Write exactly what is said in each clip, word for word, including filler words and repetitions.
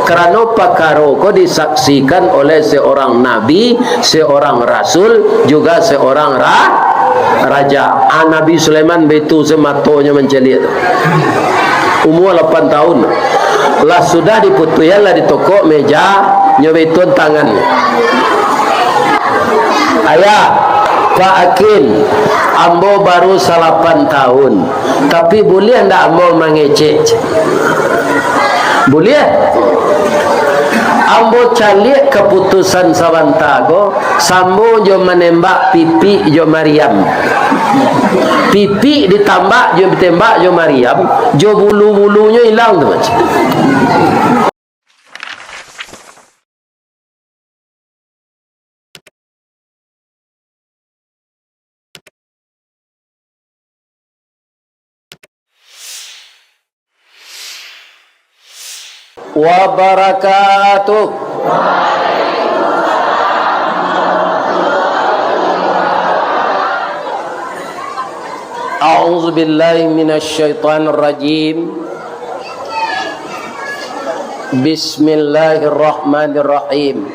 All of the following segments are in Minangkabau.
Karano pakaro ko disaksikan oleh seorang nabi, seorang rasul, juga seorang ra-, raja. Ah, Nabi Sulaiman baitu se matonyo mancaliak tu. Umua lapan tahun. Lah sudah diputuihan, lah ditokok meja, nyo baituan tangannyo. "Ayah, Pak Akin, ambo baru salapan tahun, tapi buliah ndak ambo mangecek?" "Buliah. Ambo caliak kaputusan sabanta ko, samo jo manembak pipik jo mariam. Pipik ditambak jo, ditembak jo mariam, jo bulu-bulunyo ilang tu." Wabarakatuh. A'udzu billahi minasy syaithanir rajim. Bismillahirrahmanirrahim.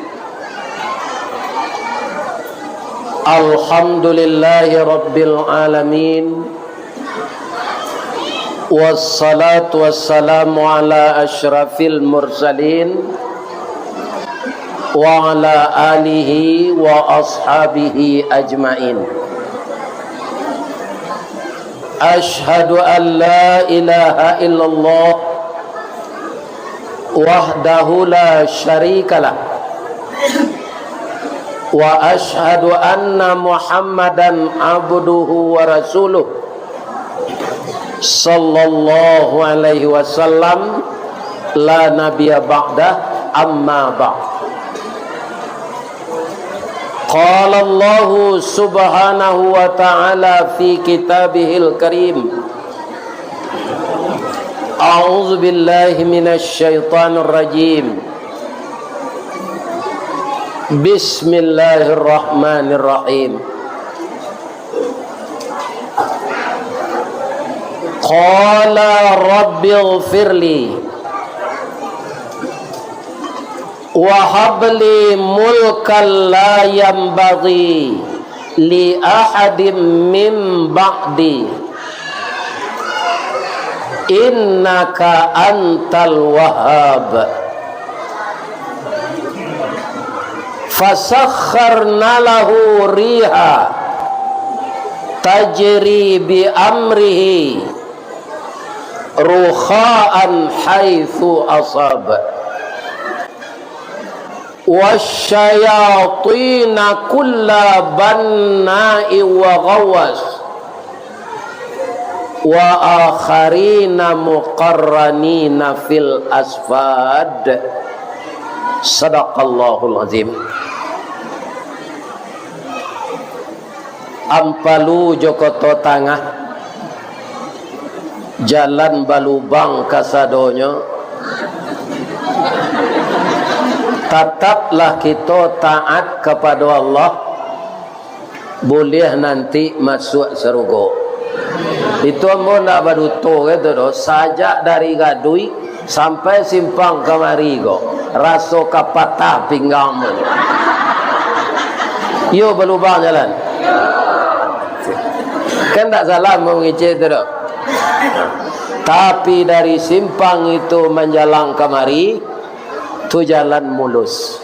Alhamdulillahi rabbil alamin. Wassalatu wassalamu ala asyrafil mursalin, wa ala alihi wa ashabihi ajmain. Asyhadu an la ilaha illallah wahdahu la syarikalah. Wa asyhadu anna Muhammadan abduhu wa rasuluh. Sallallahu alaihi wasallam, la nabiyya ba'dah, amma ba'd. Qala Allahu subhanahu wa ta'ala fi kitabihil karim. A'udzu billahi minasy syaithanir rajim. Bismillahirrahmanirrahim. Qala rabbighfirli wa habli mulkan la yanbaghi li ahadim min ba'di, innaka antal wahhab. Fasakharna lahu riha tajri bi amrihi rukha'an haitsu ashab. Wasyayatina kulla banna'in wa ghawwas, wa akharina muqarranina fil asfad. Sadaqallahul azim. Ampalu jo Koto Tangah, jalan balubang kasadonyo. Tataplah kito taat kapado Allah, buliah nanti masuak sarugo. Itu ambo ndak baduto gitu doh, sajak dari Gadui sampai simpang kamari ko, raso ka patah pinggang. Iyo, balubang jalan. Kan ndak salah mangecek tu doh. Tapi dari simpang itu manjalang kamari, tu jalan mulus.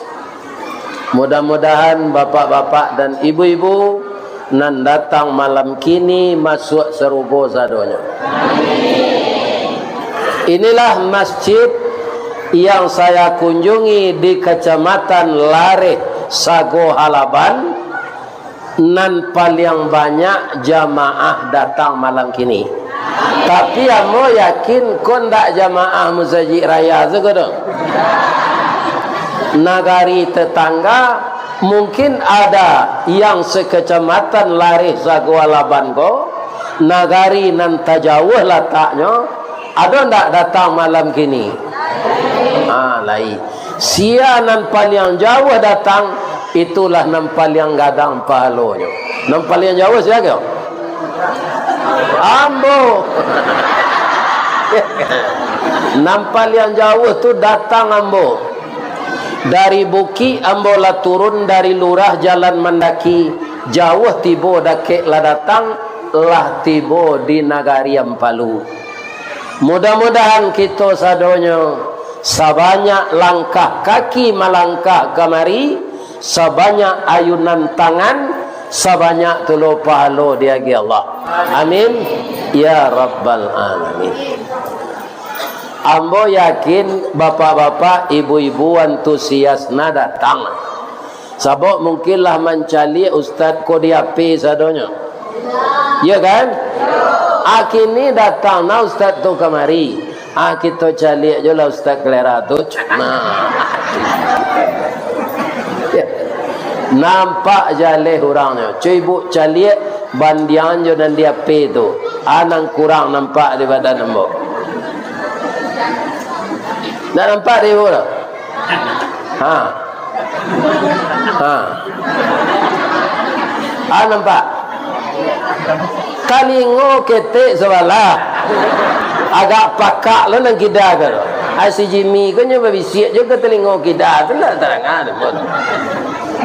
Mudah-mudahan bapak-bapak dan ibu-ibu nan datang malam kini masuak sarugo sadonyo. Inilah masjid yang saya kunjungi di Kecamatan Lareh Sago Halaban, nan paliang banyak jamaah datang malam kini. Tapi ambo yakin ko ndak jamaah Masajik Raya sajo doh. Nagari tetangga, mungkin ada yang sekecamatan Lareh Sago Halaban ko, nagari nan tajauah lataknyo, ado ndak datang malam kini? Ah, lai. Sia nan paliang jauah datang, itulah nan paliang gadang pahalonyo. Nan paliang jauah sia ko? Ambo. Nan paliang jauah tu datang ambo. Dari bukik ambo lah turun, dari lurah jalan mandaki. Jauah tibo, dakek lah datang, lah tibo di nagari Ampalu. Mudah-mudahan kito sadonyo, sabanyak langkah kaki malangkah kamari, sabanyak ayunan tangan, sabanyak tulo pahalo diagiah Allah. Amin, ya rabbal alamin. Ambo yakin bapak-bapak, ibu-ibu antusias na datang. Sabab mungkin lah mancaliak ustaz ko di H P sadonyo. Iyo kan? Ah, kini datang na ustaz tu kamari. Ah, kito caliak jo lah ustaz Kalera tu. Nah. Nampak jaleh urangnyo. Cubo caliak bandiangan jo nan di H P tu. Ah, nan kurang nampak di badan ambo. Ndak nampak di ibu tu? Ha. Ha. Ah, nampak? Talingo ketek sabalah. Agak pakak lo nan kida ko. Ai si Jimmy ko nyo babisiak jo ka talingo kida tu, ndak tadanga doh.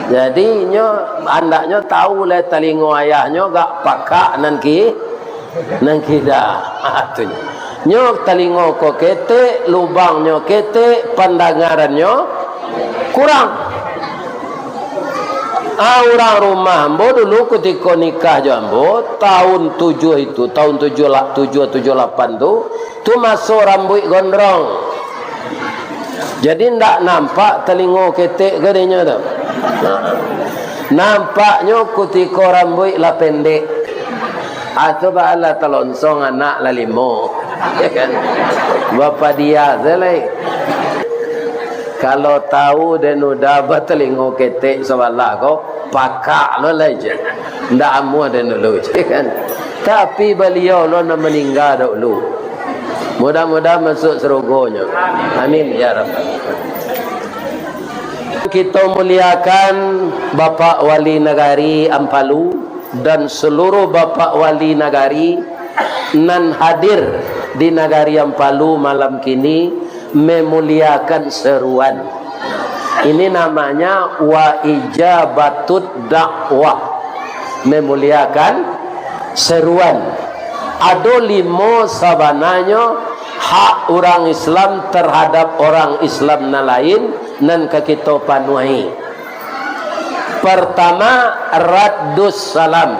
Jadi, nyo andaknyo tahu lah talingo ayahnyo agak pakak nan ki-, nan kida. Ha, tu nyo. Nyo talingo ko ketek, lubangnyo ketek, pandangarannyo kurang. Ah, urang rumah ambo dulu kutiko nikah jo ambo, tahun tujuah itu, tahun tujuah la-, tujuah, tujuah lapan tu, tu maso rambuik gondrong. Jadi, ndak nampak talingo ketek ka dinyo tu. Nampaknyo kutiko rambuik lah pendek. Ah, tu baa lah talonsong anak lah limo. Ya kan? Bapadia se lai. Kalau tahu den udah batalingo ketek sabalah ko, pakak lo lai je. Ndak amuah den dulu je kan. Tapi baliau lo nan maningga dahulu. Mudah-mudahan masuk sarugonyo. Amin, ya Rabbal. Kito muliakan Bapak Wali Nagari Ampalu dan seluruh Bapak Wali Nagari nan hadir di Nagari Ampalu malam kini, memuliakan seruan. Ini namanya wa ijabatut dakwah. Memuliakan seruan. Ado limo sabananyo hak urang Islam tarhadap urang Islam nan lain nan ka kito panuahi. Partama, raddus salam,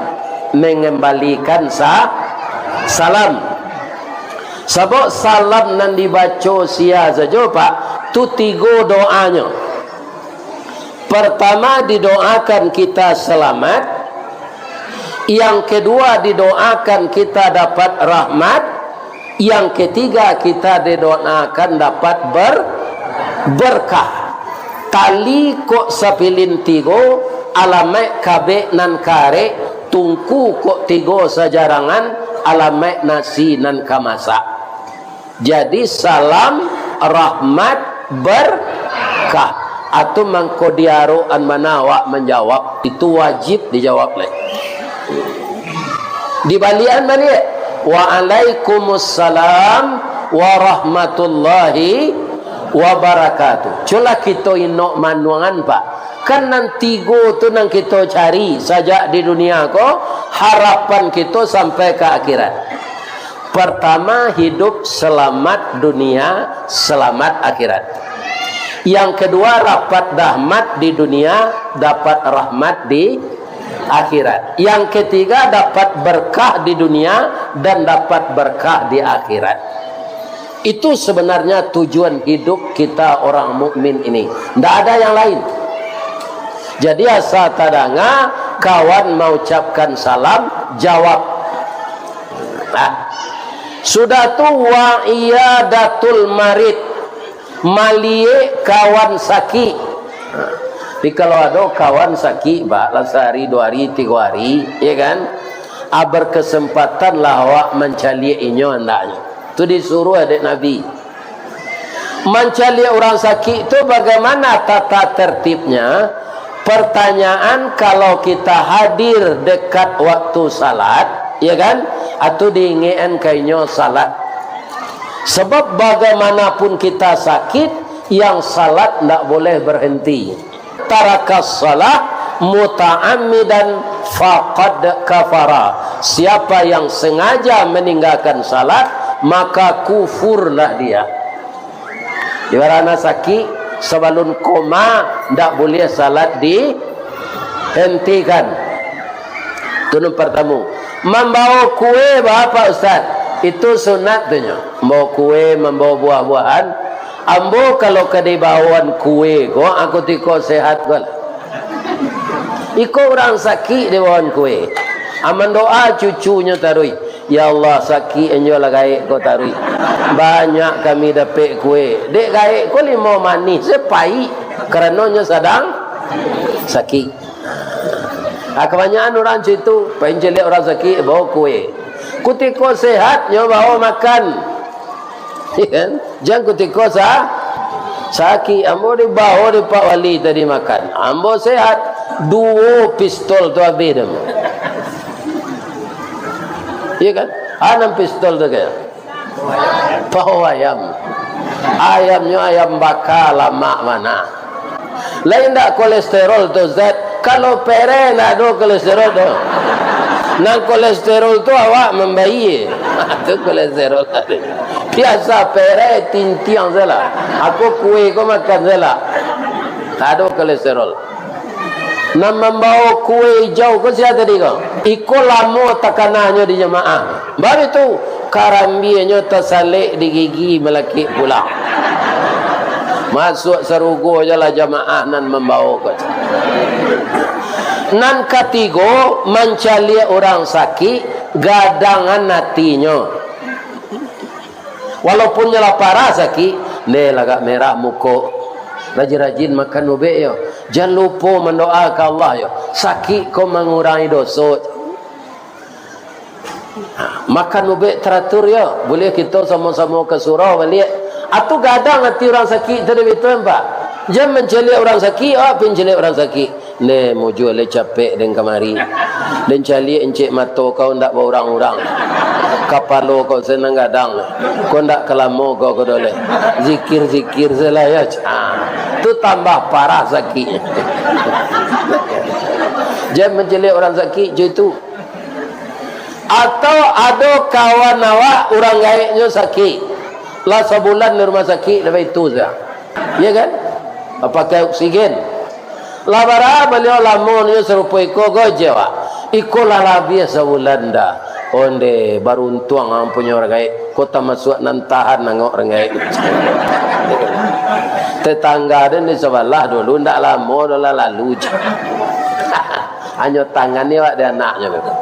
mangambalikan sa-, salam. Sabab salam nan dibaco sia sajo, Pak, tu tigo doanyo. Partama, didoakan kita salamat. Yang kedua, didoakan kita dapat rahmat. Yang ketiga, kita didoakan dapat ber-, berkah. Tali kok sapilin tigo, alamaik kabek nan karek, tungku kok tigo sajarangan, alamaik nasi nan ka masak. Jadi, salam, rahmat, berkah. Atau mangko diarokan mana awak manjawab, itu wajib dijawab lai. Dibaliakan baliak. Waalaikumussalam warahmatullahi wabarakatuh. Cubolah kito inok manuangan, Pak. Kan nan tigo tu nan kito cari sajak di dunia ko, harapan kito sampai ka akhirat. Partama, hidup salamat dunia, salamat akhirat. Yang kedua, dapat rahmat di dunia, dapat rahmat di akhirat. Yang ketiga, dapat berkah di dunia dan dapat berkah di akhirat. Itu sebenarnya tujuan hidup kita orang mukmin ini. Ndak ada yang lain. Jadi, asa tadanga kawan maucapkan salam, jawab. Nah, sudah tu, wa iyadatul marid, maliek kawan sakik. Nah, tapi kalau ado kawan sakik, Pak, lah sahari, duo hari, tigo hari, ya kan? Ah, berkesempatan lah awak mancaliak inyo andaknyo. Tu disuruh dek Nabi. Mancaliak urang sakik tu bagaimana tata tertibnya? Pertanyaan, kalau kita hadir dekat waktu salat, ya kan? Atau diingekan ka inyo salat. Sebab bagaimanapun kita sakit, yang salat ndak boleh berhenti. Tarakas salah muta'ammidan faqad kafara. Siapa yang sengaja meninggalkan salat, maka kufurlah dia. Ibarat anak sakik, sabalun koma, ndak buliah salat dihentikan. Tu nan partamo. Mambawo kue ba Pak Ustaz? Itu sunat tu nyo. Mambawo kue, mambawo buah-buahan. Ambo kalau ka dibawoan kue ko, aku tiko sehat ko lah. Iko urang sakik dibawoan kue. Aman doa cucunyo taruih. Ya Allah, sakik anjo lah gaek ko taruih. Banyak kami dapek kue. Dek gaek ko limau manih, se paik. Karano nyo sadang sakik. Ah, kabanyakan urang cam itu, pancaliak urang sakik, bawo kue. Kutiko sehat, nyo bawo makan. Kan? Jan kutiko sa-, sakik. Ambo dibawo dek Pak Wali tadi makan. Ambo sehat. Duo pistol tu abih dah. Iya kan? Anam pistol tu kan? Paho ayam. Ayamnyo ayam baka, lamak bana. Lai ndak kolesterol tu, Ustaz? Kalau pereh ndak ado kolesterol tu. Nan kolesterol tu awak mambayia. Tu kolesterol tadi. Biasa pereh tintiang salah. Aku kue ko makan salah. Tak ado kolesterol. Nan mambawo kue ijau ko sia tadi ko? Iko lamo takananyo di jamaah. Baitu, karambianyo tasalek di gigi malakik pulang. Masuak sarugo jo lah jamaah nan mambawo ko. Nan katigo, mancaliak urang sakik, gadangan atinyo. Walaupun nyo lah parah sakik, ndeh lah agak merah muko. Rajin-rajin makan ubek yo. Jan lupo mandoa ka Allah yo. Sakik ko mangurangi doso. Ha, makan ubek taratur yo. Buliah kito samo-samo ka surau baliak. Atu gadang ati urang sakik tu dek itu, Pak. Jan mancaliak urang sakik, awak pi mancaliak urang sakik. Neh, mujua lai capek den kamari. Den caliak encek mato kau ndak baurang-urang. Kapalo kau se nan gadang. Kau ndak ka lamo kau ko doleh. Zikir-zikir se lah yo. Ah, tu tambah parah sakik. Jan mancaliak urang sakik jo itu. Atau ado kawan awak urang gaeknyo sakik. Lah sabulan di rumah sakik, dah baitu se. Iya kan? Pakai oksigen. Lah bara baliau lamonyo sarupo iko ko je, Wak. Iko lah labiah sabulan dah. Onde, baruntuang ang punyo urang gaek. Ko tamasuak nan tahan angok urang gaek. Tetangga den di sabalah dulu, ndak lamo doh lah lalu je. Hanyo tangan ni awak di anaknyo tu.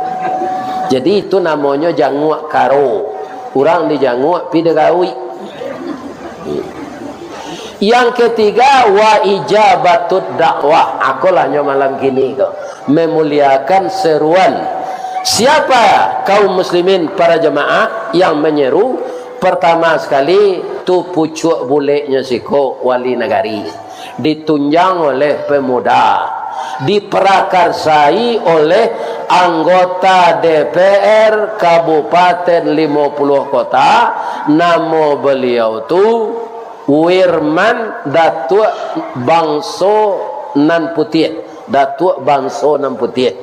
Jadi itu namonyo janguak karo. Urang dijanguak pi digauik. Yang ketiga, wa ijabatud dakwah. Akolah nyo malam kini ko. Memuliakan seruan. Siapa kaum muslimin para jamaah yang menyeru? Pertama sekali, tu pucuak buleknyo siko wali nagari. Ditunjang oleh pemuda. Diprakarsai oleh anggota D P R Kabupaten Limo Puluah Kota, namo beliau tu Wirman Datuak Bangso Nan Putiah. Datuak Bangso Nan Putiah.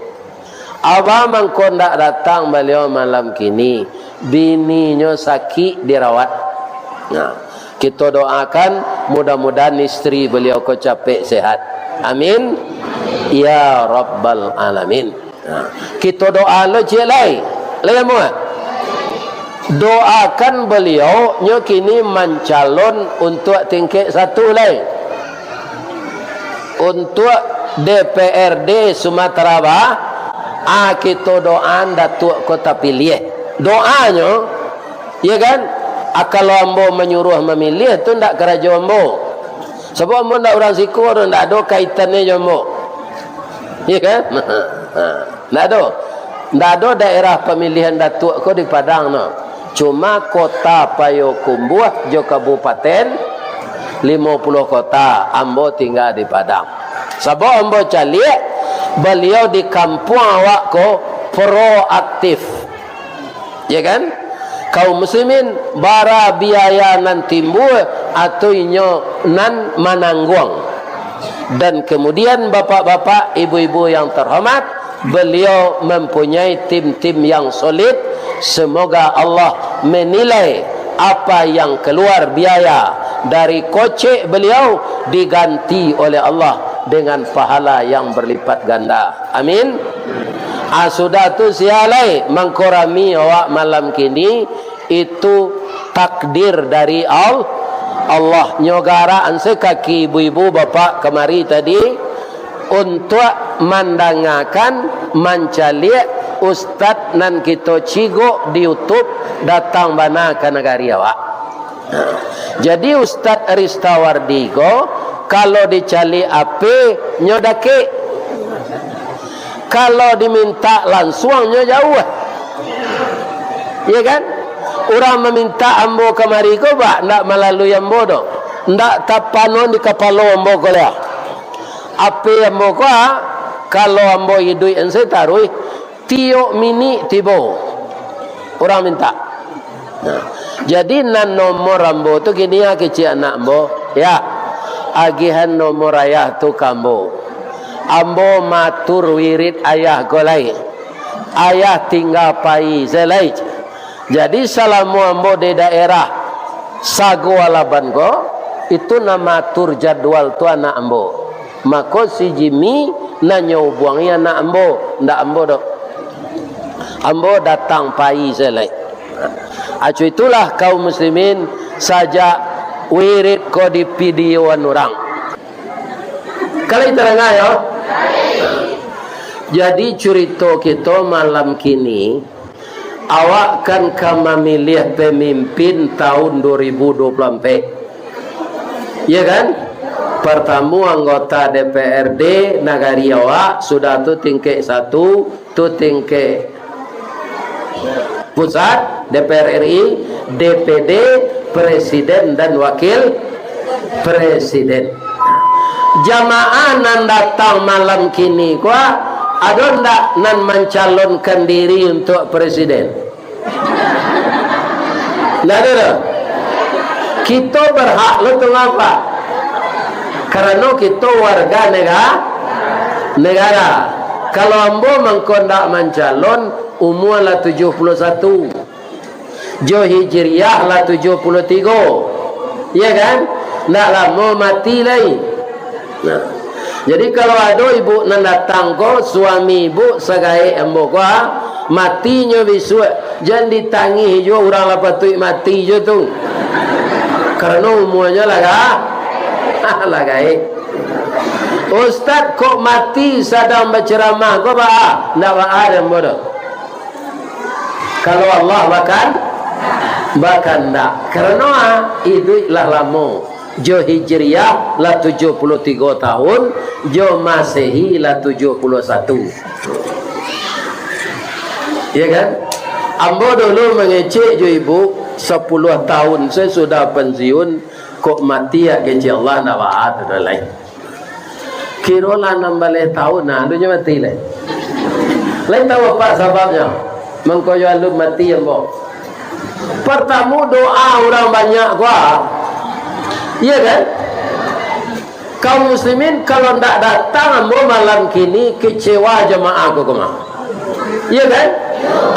Abah mangko ndak datang baliau malam kini. Bininyo sakik dirawat. Nah, kito doakan mudah-mudahan istri beliau ko capek sehat. Amin. Ya Rabbal Alamin. Nah, kito doa lo ciek lai. Lai amuah. Doakan beliau nyo kini mancalon untuak tingkek satu lai. Untuak D P R D Sumatera Ba-, ah, kito doaan Datuak ko tapiliah. Doanyo, iya kan? Ah, kalau ambo manyuruah mamiliah tu ndak karajo ambo. Sabab ambo ndak urang siko tu, ndak ado kaitannyo jo ambo. Iya kan? Ha, ndak ado. Ndak ado daerah pamilihan Datuak ko di Padang no. Cuma Kota Payokumbuah jo Kabupaten Limo Puluah Kota, ambo tingga di Padang. Sabab ambo caliak, baliau di kampuang awak ko proaktif. Ya kan? Kaum muslimin, bara biaya nan timbul, atau inyo nan manangguang. Dan kemudian, bapak-bapak, ibu-ibu yang terhormat, beliau mempunyai tim-tim yang solid. Semoga Allah menilai apa yang keluar biaya dari kocek beliau, diganti oleh Allah dengan pahala yang berlipat ganda. Amin. Ah, sudah tu sia lai mangkorami awak malam kini, itu takdir dari Al-, Allah. Nyo garak ansai kaki ibu-ibu bapak kamari tadi, untuak mandangakan, mancaliak ustad nan kito cigok di YouTube datang bana ka nagari awak. Jadi, Ustad Ristawardi ko, kalau dicaliak H P, nyo dakek. Kalau dimintak lansuang, nyo jauah. Iya kan? Urang mamintak ambo kamari ko, bak, ndak malalui ambo doh. Ndak tapanon di kapalo ambo ko lah. H P ambo ko, ah, kalau ambo iduik ansai taruih, tiok minik tibo urang mintak. Nah, jadi nan nomor ambo tu kini, ah, kecek anak ambo, ya, agiahan nomor ayah tu ka ambo. Ambo matur wirid ayah ko lai. Ayah tingga pai se lai. Jadi, salamo ambo di daerah Sago Alaban ko, itu nan maatur jadwal tu anak ambo. Mako, si Jimmy nan nyo hubuangi anak ambo, ndak ambo doh. Ambo datang pai se lai. Acu itulah, kaum muslimin, sajak wirid ko dipidiyoan urang. Kalau tarang, yo? Jadi, curito kito malam kini, awak kan ka mamiliah pamimpin tahun dua ribu dua puluh ampek. Iya kan? Partamo anggota D P R D nagari awak, sudah tu tingkek satu, tu tingkek pusat, D P R R I, D P D, presiden dan wakil presiden. Jamaah nan datang malam kini ko, ado ndak nan mancalonkan diri untuak presiden? Ndak ado doh. Kito berhak lo tu ngapa? Karano kito warga nega-, negara. Kalau ambo mangko ndak mancalon, umua lah tujuah puluah satu. Jo Hijriah lah tujuah puluah tigo. Iya kan? Ndak lamo mati lai. Nah. Jadi, kalau ado ibu nan datang ko, suami ibu sagaek ambo ko, ah, mati nyo bisuak, jan ditangih juo, urang lah patuik mati juo tu. Karano umuanyo lah ga-, lah gaek. Ustaz, kok mati sadang baceramah ko, baa? Ndak baa doh ambo doh. Kalau Allah bakan-, bakandak. Karano, ah, iduik lah lamo. Jo Hijriah lah tujuah puluah tigo tahun, jo Masehi lah tujuah puluah satu. Ya kan? Ambo dulu mangecek jo ibu, sapuluah tahun saya sudah pensiun, kok mati ya kecek Allah, ndak baa tu doh lai. Kiro lah anam baleh tahun, nah, tu nyo mati lai. Lai tahu apo sababnyo? Mangko yo alun mati ambo. Partamo doa urang banyak ko. Iya kan? Kaum muslimin, kalau ndak datang ambo malam kini, kecewa jamaah ko ko mah. Iya kan?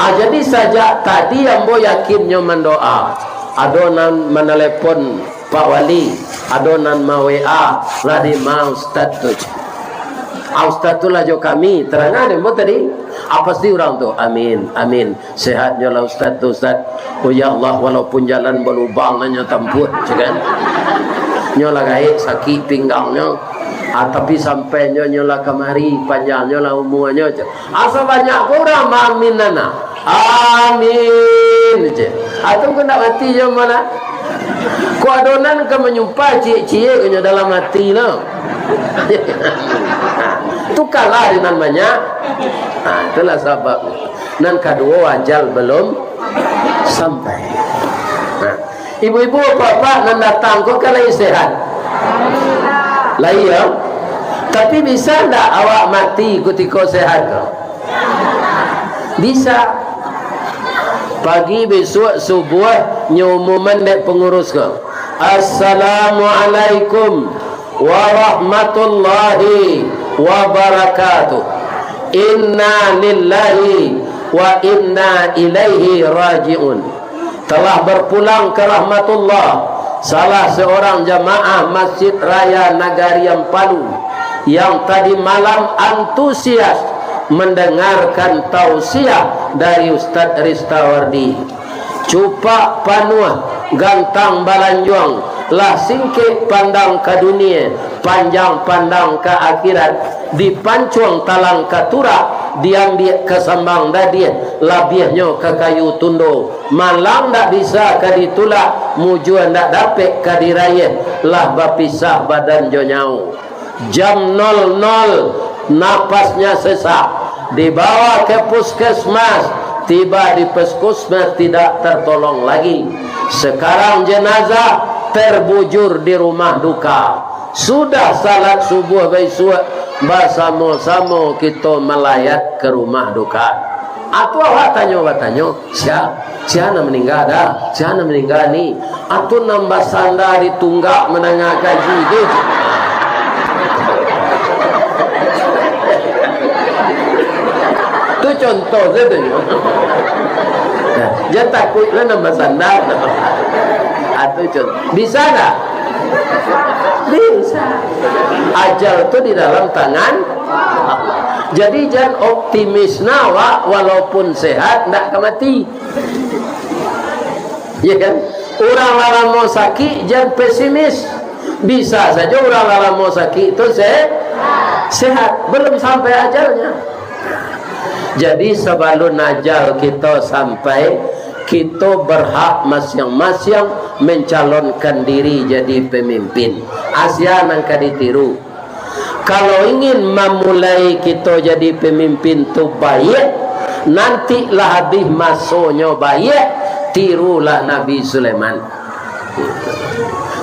Ah, jadi sajak tadi ambo yakin nyo mandoa. Ado nan manalepon Pak Wali, ado nan ma-W A, lah di ma Ustaz tu. Ah, Ustaz tu lah jo kami, tarangan dek ambo tadi. Ah, pasti urang tu, "Amin, amin. Sehatnyo lah Ustaz tu, Ustaz." Oh ya Allah, walaupun jalan balubang lah nyo tampuah, cek kan. Nyo lah gaek sakik pinggangnyo. Ah, tapi sampai nyo, nyo lah kamari, panjangnyo lah umuanyo, cek. Asa banyak ko urang maamin nan, ah. Amin, cek. Atau ko ndak mati jo mah. Ko ado nan ka manyumpah ciek-ciek nyo dalam ati lah. Tu kalah di nan banyak. Nah, itulah sabab. Nan kaduo, ajal belum sampai. Nah, ibu-ibu, bapak-bapak nan datang ko kan lai sehat? Lai, ya? Tapi bisa ndak awak mati kutiko sehat ko? Bisa. Pagi bisuak subuah, nyo umuman dek pangurus ko, "Assalamualaikum warahmatullahi wabarakatuh. Inna lillahi wa inna ilaihi raji'un." Telah berpulang ke rahmatullah, salah seorang jamaah Masjid Raya Nagari Ampalu yang tadi malam antusias mendengarkan tausiah dari Ustaz Ristawardi. Cupak panuah, gantang balanjuang, lah singkek pandang ka dunia, panjang pandang ka akhirat, dipancuang talang ka turak, diambiak ka sambang dadiah, labiahnyo ka kayu tundo, malang ndak bisa ka ditulak, mujua ndak dapek ka dirayeh, lah bapisah badan jo nyawo. Jam nol nol, napasnya sesak, dibawa ke puskesmas, tiba di puskesmas tidak tertolong lagi. Sekarang jenazah terbujur di rumah duka. Sudah salat subuh baisuak, basamo-samo kito malayat ke rumah duka. Atu awak tanyo batanyo, "Sia? Sia nan maningga dah? Sia nan maningga ni?" Atu nan basanda di tunggak manangah kaji tu. Tu contoh sajo tu. Nah, jan takuik lah nan basanda. Atu contoh. Bisa tak? Bisa. Ajal tu di dalam tangan Allah. Jadi jan optimis nah awak, walaupun sehat ndak ka mati. Ya kan? Urang lah lamo sakik, jan pesimis. Bisa sajo urang lah lamo sakik tu se-, sehat, belum sampai ajalnya. Jadi, sabalun ajal kito sampai, kito berhak masiang-masiang mencalonkan diri jadi pemimpin. Asia nan ka ditiru. Kalau ingin mamulai kito jadi pamimpin tu baiak, nanti lah abih masonyo baiak, tirulah Nabi Sulaiman.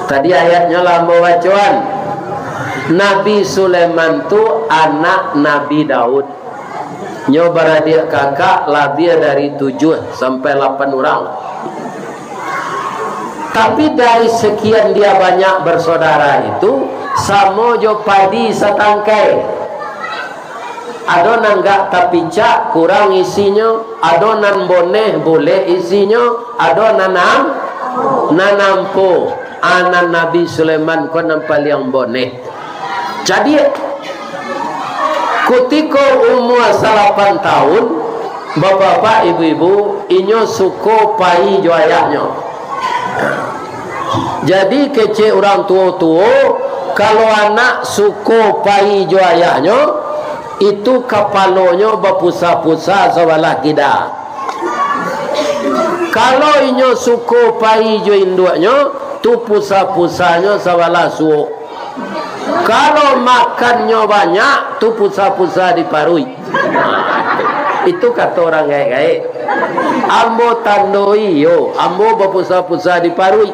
Tadi ayatnyo lah ambo bacoan. Nabi Sulaiman tu anak Nabi Daud. Nyo baradiak kakak labiah dari tujuah sampai lapan urang. Tapi dari sekian dia banyak bersaudara itu, samo jo padi satangkai. Ado nan agak tapicak, kurang isinyo, ado nan boneh, bulek isinyo, ado nan am-, nan ampo. Anak Nabi Sulaiman ko nan paliang boneh. Jadi, kutiko umua salapan tahun, bapak-bapak, ibu-ibu, inyo suko pai jo ayahnyo. Jadi, kecek urang tuo-tuo, kalau anak suko pai jo ayahnyo, itu kapalonyo bapusah-pusah sabalah kida. Kalau inyo suko pai jo induaknyo, tu pusah-pusahnyo sabalah suok. Kalau makannyo banyak, tu pusah-pusah di paruik. Itu kato urang gaek-gaek. Ambo tandoi, yo, ambo bapusah-pusah di paruik.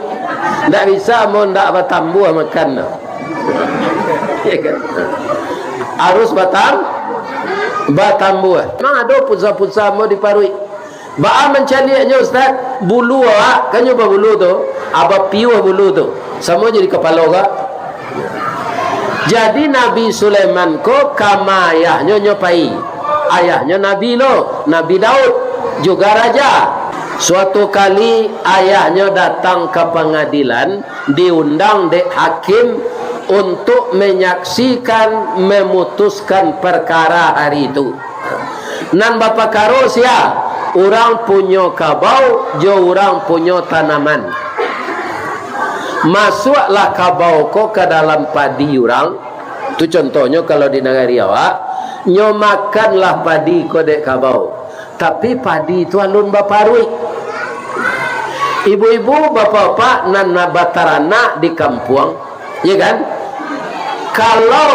Ndak bisa ambo ndak batambuah makan tu. Ya kan? Harus batam-, batambuah. Memang ado pusah-pusah ambo di paruik. Baa mancaliaknyo, Ustaz? Bulu awak, kan nyo babulu tu, aba piuah bulu tu, samo jadi kapalo ka. Jadi Nabi Sulaiman ko kama ayahnyo nyo pai. Ayahnyo Nabi lo, Nabi Daud, juga raja. Suatu kali ayahnyo datang ka pangadilan, diundang dek hakim untuk menyaksikan, memutuskan perkara hari itu. Nan bapakaro sia? Urang punyo kabau jo urang punyo tanaman. Masuaklah kabau ko ka dalam padi urang. Tu contohnyo kalau di nagari awak, nyo makanlah padi ko dek kabau. Tapi padi tu alun baparuik. Ibu-ibu, bapak-bapak nan bataranak di kampuang, ya kan? Kalau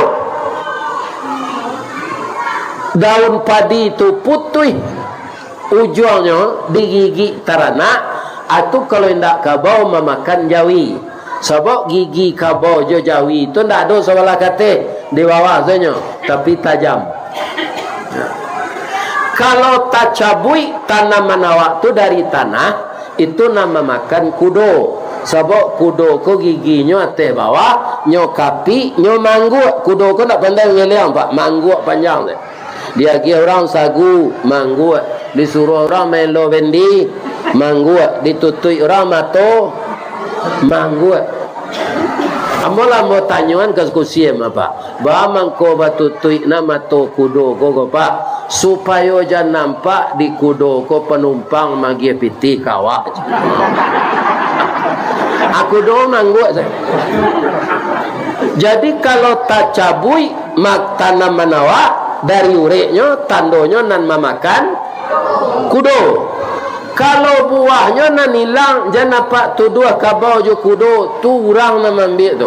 daun padi tu putuih ujuangnyo digigik taranak, atu kalau indak kabau mamakan jawi. Sabab gigi kabau jo jawi tu ndak ado sabalah kateh, di bawah sajo, tapi tajam. Kalau tacabuik tanaman awak tu dari tanah, itu nan mamakan kudo. Sabab kudo ko giginyo ateh bawah, nyo kapik, nyo mangguak. Kudo ko ndak pandai manggeleng, Pak, mangguak panjang tu. Diagiah urang sagu, mangguak. Disuruah urang maelo bendi, mangguak. Ditutuik urang mato, mangguak. Ambo lah ambo tanyoan ka Kusim, Pak. Ba mangko batutuik na mato kudo ko, ko, Pak, supayo jan nampak di kudo ko panumpang magiah pitih ka awak. Ah, kudo mangguak sajo. Jadi, kalau tacabuik mak-, tanaman awak dari ureknyo, tandonyo nan mamakan kudo. Kalau buahnyo nan ilang, jan apak tuduah kabau jo kudo, tu urang nan maambiak tu.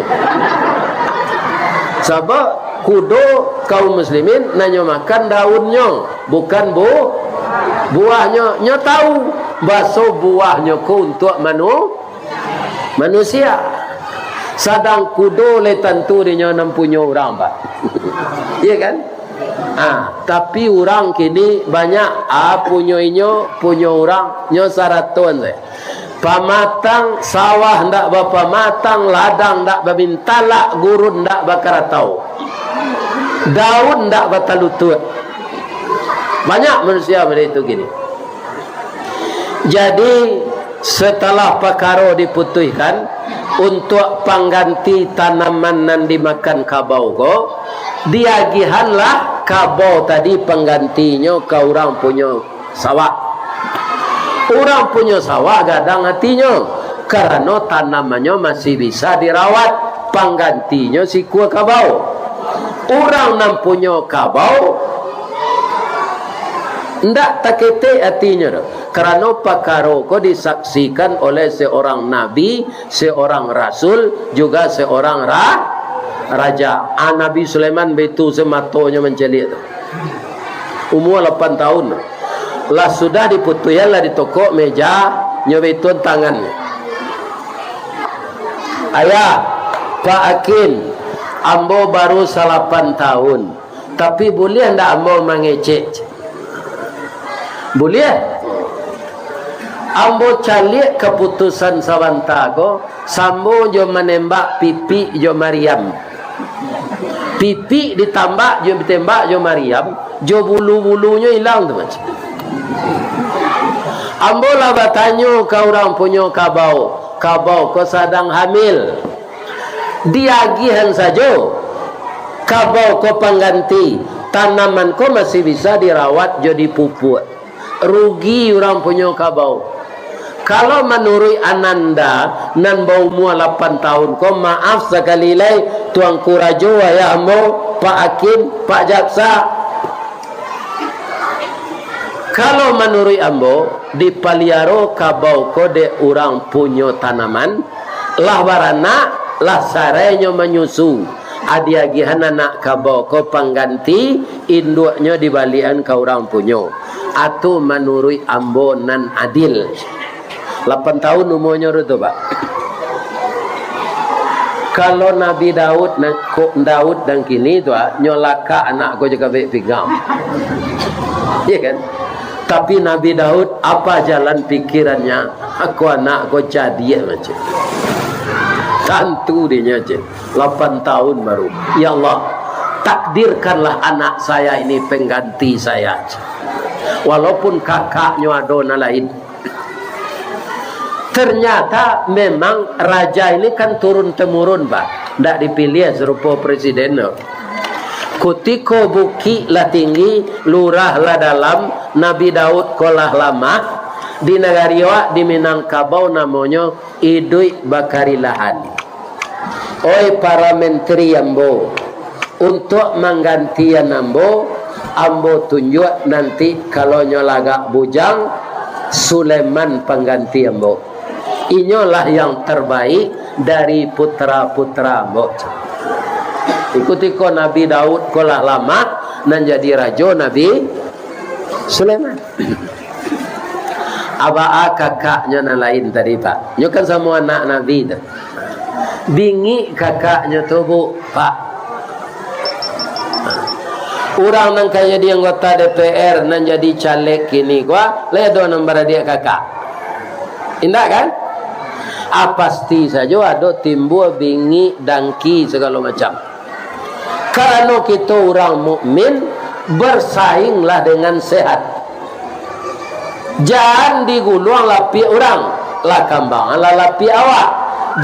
Sabab kudo kaum muslimin nan nyo makan daunnyo, bukan bu-, buahnyo. Nyo tahu, baso buahnyo ko untuak manu-, manusia. Sadang kudo lai tantu dinyo nan punyo urang, Pak. Iya kan? Ah, tapi urang kini banyak, ah, punyo inyo, punyo urang, nyo saraton se. Pamatang, sawah ndak bapamatang, ladang ndak bamintalak, gurun ndak bakaratau, daun ndak batalutuak. Banyak manusia model itu kini. Jadi, setelah pakaro diputuihkan, untuak pangganti tanaman nan dimakan kabau ko, diagihanlah kabau tadi panggantinyo ka urang punyo sawah. Urang punyo sawah gadang atinyo, karano tanamannyo masih bisa dirawat, panggantinyo sikua kabau. Urang nan punyo kabau ndak taketek atinyo doh, karano pakaro ko disaksikan oleh seorang nabi, seorang rasul, juga seorang ra-, raja. Ah, Nabi Sulaiman baitu se matonyo mancaliak tu. Umua lapan tahun. Lah sudah diputuihan, lah ditokok meja, nyo baituan tangannyo. "Ayah, Pak Hakim, ambo baru salapan tahun, tapi buliah ndak ambo mangecek?" "Buliah. Ambo caliak kaputusan sabanta ko, samo jo manembak Pipik jo Mariam. Pipik ditambak jo, ditembak jo Mariam, jo bulu-bulunyo ilang tu, macam. Ambo lah batanyo ka urang punyo kabau, kabau ko sadang hamil. Diagihan sajo kabau ko pangganti, tanaman ko masih bisa dirawat jo dipupuak." Rugi urang punyo kabau. Kalau manuruik ananda nan baumua lapan tahun ko, maaf sakali lai, Tuanku Rajo, ayah ambo, Pak Hakim, Pak Jaksa, kalau manuruik ambo, dipaliaro kabau ko dek urang punyo tanaman, lah baranak, lah sarai nyo manyusu. Adiagihan anak kabau ko pangganti, induaknyo dibaliakan ka urang punyo. Atu manuruik ambo nan adil. Lapan tahun umuanyo tu, Pak. Kalau Nabi Daud nan, ko, Daud nan kini tu, ah, nyo lakak anak ko jo kabek pinggang. Iya kan? Tapi Nabi Daud, apa jalan pikirannya? Aku anak ko cadiak macam. Tantu dinyo, cik. Lapan tahun baru. "Ya Allah, takdirkanlah anak saya ini pengganti saya. Walaupun kakaknyo ado nan lain." Ternyata memang raja ini kan turun-temurun, Pak. Ndak dipiliah sarupo presiden tu. Kutiko bukik lah tinggi, lurah lah dalam, Nabi Daud ko lah lamah, di nagari awak di Minangkabau namonyo iduik bakarilahan. Oi para menteri ambo, untuak manggantian ambo, ambo tunjuak nanti kalau nyo lagak bujang, Sulaiman pangganti ambo. Inyolah yang terbaik dari putra-putra ambo. Ikuti ko Nabi Daud ko lah lamah, nan jadi rajo Nabi Sulaiman. Abaa kakaknyo nan lain tadi, Pak. Nyo kan samo anak Nabi tu. Bingik kakaknyo tu, Bu, Pak. Urang nan ka jadi anggota D P R, nan jadi caleg kini ko, lai ado nan baradiak kakak? Indak kan? Ah, pasti sajo ado timbua bingik, dangki, sagalo macam. Karano kito urang mukmin, bersainglah dengan sehat. Jan diguluang lapiak urang, lah kambanganlah lapiak awak.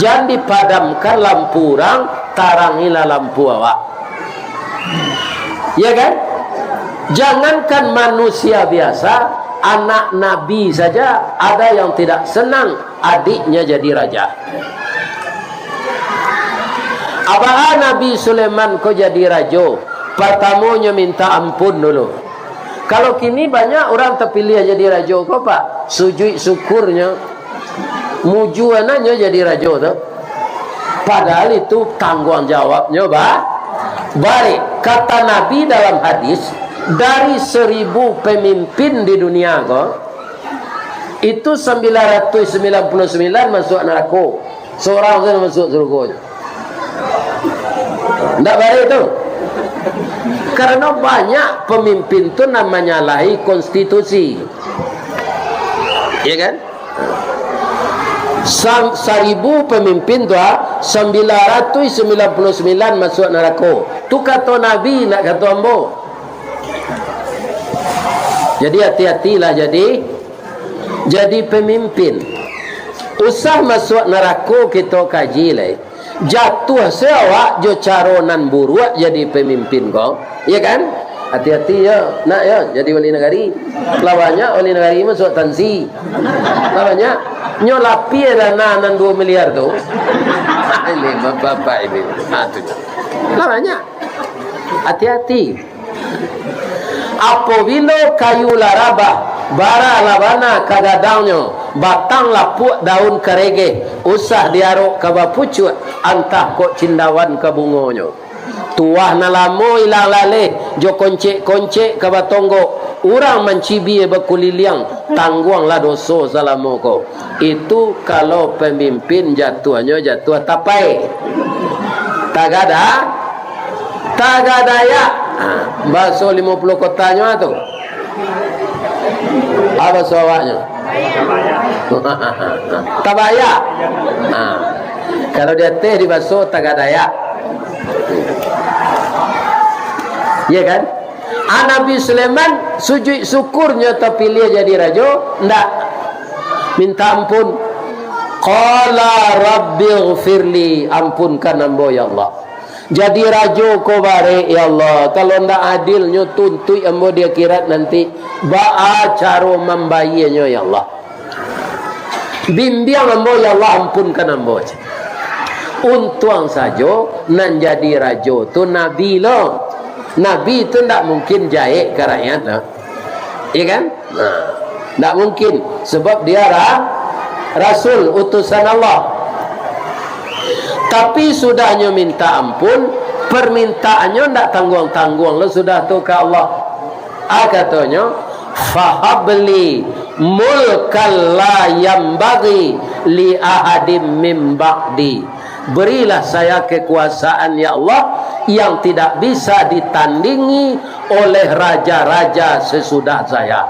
Jan dipadamkan lampu urang, tarangilah lampu awak. Ya kan? Jangankan manusia biasa, anak nabi saja ada yang tidak senang adiknya jadi raja. Abaa Nabi Sulaiman ko jadi rajo, partamonyo minta ampun dulu. Kalau kini banyak urang tapiliah jadi rajo ko, Pak, sujuik syukurnyo, muju anaknyo jadi rajo tu. Padahal itu tangguang jawabnyo ba-, barek. Kata Nabi dalam hadis, dari seribu pemimpin di dunia ko, itu sambilan ratuih sambilan puluah sambilan masuak narako. Surang sajo masuak sarugo. Ndak barek tu. Karano banyak pamimpin tu nan manyalahi konstitusi. Ya kan? Sam-, saribu pamimpin tu, ah, sambilan ratuih sambilan puluah sambilan masuak narako. Tu kato Nabi, ndak kato ambo. Jadi, hati-hatilah jadi, jadi pamimpin. Usah masuak narako kito kaji lai. Jatuah se awak jo caro nan buruak jadi pamimpin ko, ya kan? Hati-hati yo, nak yo, jadi wali nagari. Lah banyak wali nagari masuak tansi. Lah banyak. Nyo lapia dana nan duo miliar tu. Ini bapak ini. Ha, tu. Lah banyak. Hati-hati. Apobilo kayu lah rabah, bara lah bana ka gadangnyo, batang lapuak, daun karegeh, usah diarok ka bapucuak, antah kok cindawan ka bungonyo. Tuah nan lamo ilang laleh, jo koncek-koncek ka batonggok, urang mancibia bakuliliang, tangguanglah doso salamo ko. Itu kalau pamimpin jatuahnyo jatuah tapai. Tagada-, tagadayak. Ha, baso limo puluah kotanyo tu. Apo baso awaknyo? Tabayak. Ha. Kalau di ateh dibaso tagadayak. Ya kan? Ah, Nabi Sulaiman, sujuik syukurnyo tapiliah jadi rajo, ndak minta ampun. Qala rabbighfirli, ampunkan ambo, ya Allah. Jadi rajo ko barek, ya Allah. Kalau ndak adilnyo tuntuik ambo di akhirat nanti, baa caro mambayianyo, ya Allah. Bimbiang ambo, ya Allah, ampunkan ambo. Untuang sajo nan jadi rajo tu nabi lo. Nabi tu ndak mungkin jahek ka rakyat lo. Iya kan? Nah, ndak mungkin, sebab dia ra-, rasul, utusan Allah. Tapi sudahnyo minta ampun, permintaannyo ndak tangguang-tangguang lo sudah tu ka Allah. Ah, katonyo, "Fahabli mulkan la yambaghi li ahadim min ba'di." Berilah saya kekuasaan, ya Allah, yang tidak bisa ditandingi oleh raja-raja sesudah saya.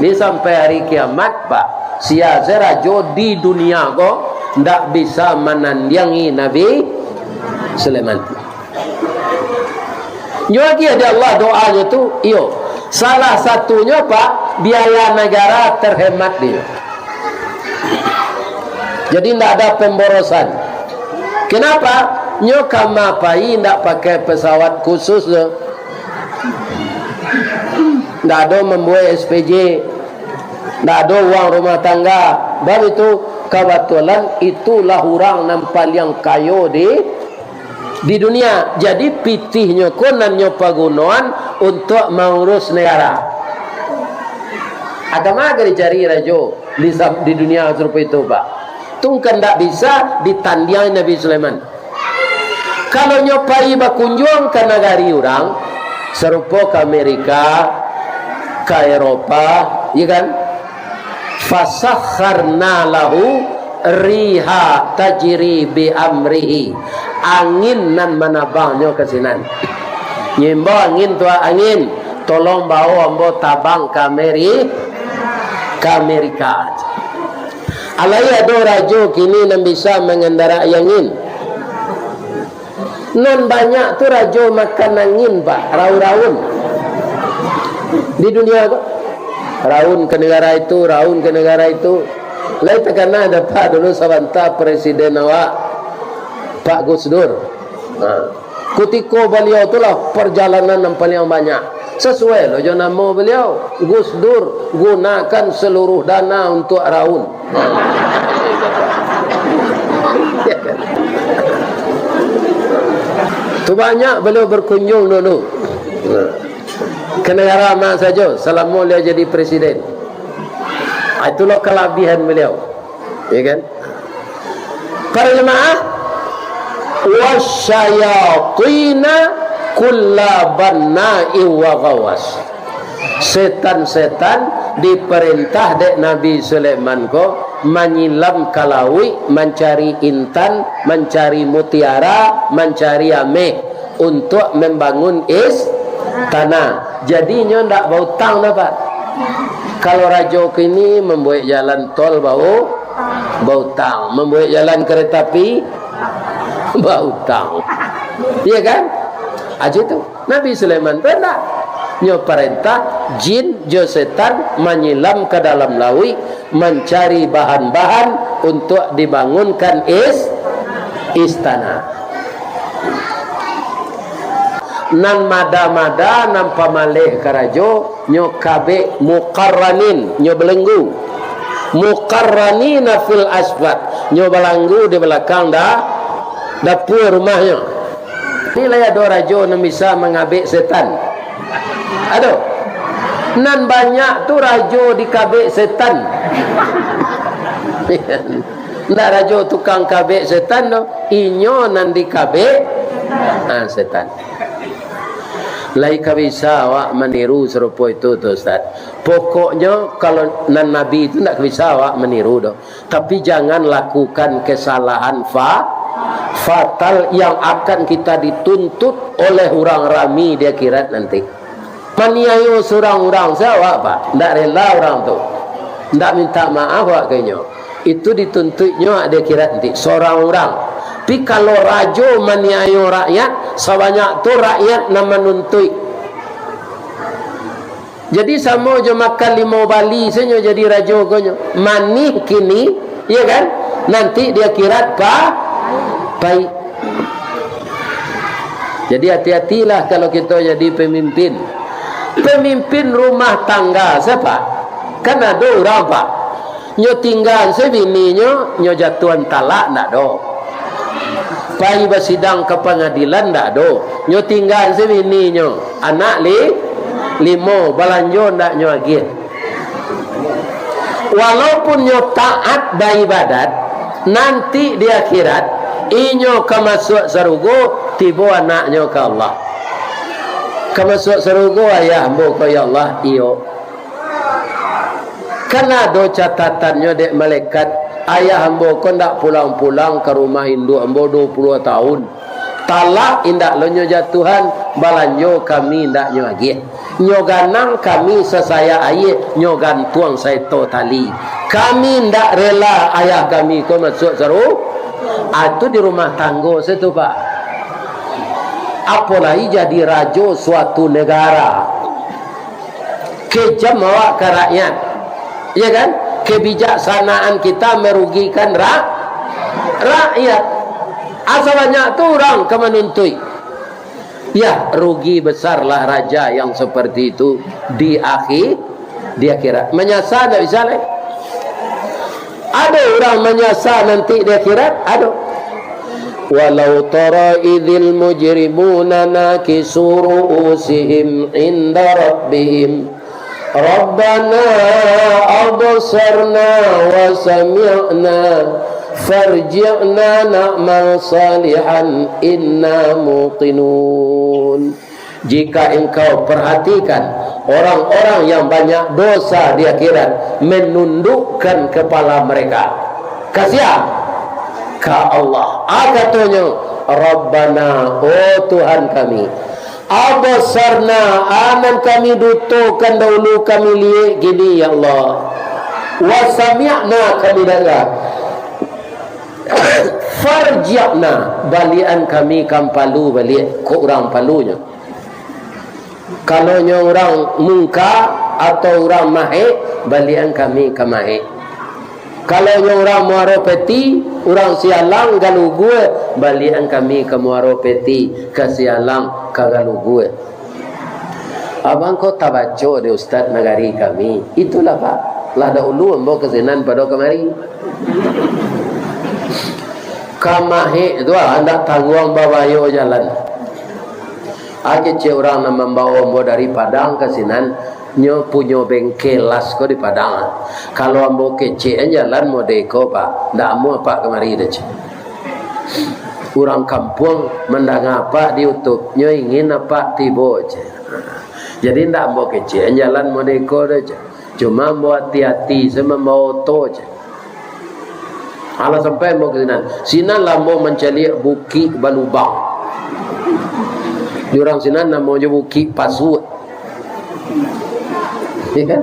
Ni sampai hari kiamat, Pak. Sia se rajo di dunia ko ndak bisa manandiangi Nabi Sulaiman. Nyo agiah dek Allah doanyo tu, iyo. Salah satunyo, Pak, biaya nagara terhemat dinyo. Jadi, ndak ada pemborosan. Kenapa? Nyo kama pai ndak pakai pesawat khusus tu. Ndak ado mambuek S P J. Ndak ado uang rumah tangga. Bab itu, kabatulan itulah urang nan paliang kayo di di dunia. Jadi, pitihnyo ko nan nyo pagunoan untuak maurus negara. Agama ka dicari rajo di sam-, di dunia sarupo itu, Pak. Tu kan ndak bisa ditandiang Nabi Sulaiman. Kalau nyo pai bakunjuang ka nagari urang, sarupo ka Amerika, ka Eropa, iya kan? Fasakharna lahu riha tajri bi amrihi. Angin nan manabangnyo ka sinan. Nyimbau angin, tuak angin, tolong bao ambo tabang ka Ameri-, ka Amerika. Alai ado rajo kini nan bisa mangandarai angin. Nan banyak tu rajo makan angin, Pak, raun-raun. Di dunia ko, raun ka nagara itu, raun ka nagara itu. Lai takana dapek dulu sabanta presiden awak, Pak Gus Dur. Nah, kutiko baliau tu lah parjalanan nan paliang banyak. Sasuai lo jo namo baliau, Gus Dur, gunakan seluruh dana untuk raun. Tu banyak baliau berkunjung dulu. Nah, ke negara ma sajo, salamo baliau jadi presiden. Ah, itulah kalabihan baliau. Ya kan? Para jemaah, wasyayatina kulla banna'in wa ghawwas. Setan-setan diparentah dek Nabi Sulaiman ko manyilam ka lauik, mancari intan, mancari mutiara, mancari ameh, untuak mambangun istana. Jadi, inyo ndak bautang doh, Pak. Kalau rajo kini mambuek jalan tol bau-, bautang, mambuek jalan kereta api bautang. Iya kan? Aja tu. Nabi Sulaiman tu ndak. Nyo parentah jin jo setan manyilam ka dalam lauik, mancari bahan-bahan untuak dibangunkan is-, istana. Nan mada-mada, nan pamaleh karajo, nyo kabek muqarranin, nyo balenggu. Muqarranina fil asfad, nyo balanggu di balakang da-, dapua rumahnyo. Ni lai ado rajo nan bisa mangabek setan? Ado. Nan banyak tu rajo dikabek setan. Ndak rajo tukang kabek setan doh, inyo nan dikabek, ah, setan. Lai ka bisa awak maniru sarupo itu tu, Ustaz. Pokoknyo, kalau nan Nabi itu ndak ka bisa awak maniru doh. Tapi jangan lakukan kesalahan fa-, fatal yang akan kita dituntut oleh urang rami di akhirat nanti. Maniayo surang urang, sia awak, Pak? Ndak rela urang tu. Ndak minta maaf awak ka inyo. Itu dituntuiknyo di akhirat nanti, surang urang. Tapi kalau rajo maniayo rakyat, sabanyak tu rakyat nan manuntuik. Jadi, samo jo makan limau bali sajo jadi rajo ko nyo. Manih kini, iya kan? Nanti di akhirat pa-, pahit. Jadi, hati-hatilah kalau kito jadi pemimpin. Pemimpin rumah tangga, sia? Kan ado urang, Pak. Nyo tinggaan se bininyo, nyo jatuahan talak, ndak do. Pai basidang ka pangadilan, ndak do. Nyo tinggaan se bininyo, anak li-, limo, balanjo ndak nyo agiah. Walaupun nyo taat baibadat, nanti di akhirat, inyo ka masuak sarugo, tibo anaknyo ka Allah. Ka masuak sarugo, ayah ambo ko, ya Allah, iyo. Kan ado catatannyo dek malaikat, ayah ambo ko ndak pulang-pulang ka rumah induak ambo duo puluah tahun. Talak indak lo nyo jatuahan, balanjo kami indak nyo agiah. Nyo ganang kami sasayak aia, nyo gantuang saeto tali. Kami indak rela ayah kami ko masuak saru-, ah, tu di rumah tanggo se tu, Pak. Apo lai jadi rajo suatu negara. Kejam awak ka rakyat. Ya kan? Kebijaksanaan kita merugikan ra-, rakyat. Asa banyak tu urang ka manuntuik. Ya, rugi besarlah raja yang seperti itu di akhi-, di akhirat. Manyasa ndak bisa lai. Ado urang manyasa nanti di akhirat? Ado. Walau tara idzil mujrimuna nakisu ru'usihim inda rabbihim. Rabbana absarna wa sami'na farji'na na'mal salihan inna muqinun. Jika engkau perhatikan orang-orang yang banyak dosa di akhirat menundukkan kepala mereka. Ka sia? Ka Allah. Ah, katonyo, Rabbana, oh Tuhan kami, Absarna, a nan kami dutokan dahulu kami liek kini, ya Allah. Wa sami'na, kami danga. Farji'na, baliakan kami ka Palu baliak, kok urang Palunyo. Kalau nyo urang Mungka atau urang Mahek, baliakan kami ka Mahek. Kalau nyo urang Muaro Peti, urang Sialang, Galugue, baliakan kami ka Muaro Peti, ka Sialang, ka Galugue. Abang ko tabaco dek Ustaz Nagari kami. Itulah, Pak. Lah dahulu ambo ka sinan pado kamari. Ka Mahek tu, ah, ndak tangguang babayo jalan. Ah, kecek urang nan mambawo ambo dari Padang ka sinan, nyo punyo bengkel las ko di Padang. Kalau ambo kecekan jalan model ko, Pak, ndak amuah Apak kamari doh, cek. Urang kampuang mandanga Apak di YouTube, nyo ingin Apak tibo, cek. Jadi ndak ambo kecekan jalan model ko doh, cek. Cuma ambo ati-ati se mambawo oto, cek. Alah sampai ambo ka sinan. Sinan lah ambo mancaliak Bukik Balubang. Di urang sinan namonyo Bukik Pasuak. Ya kan?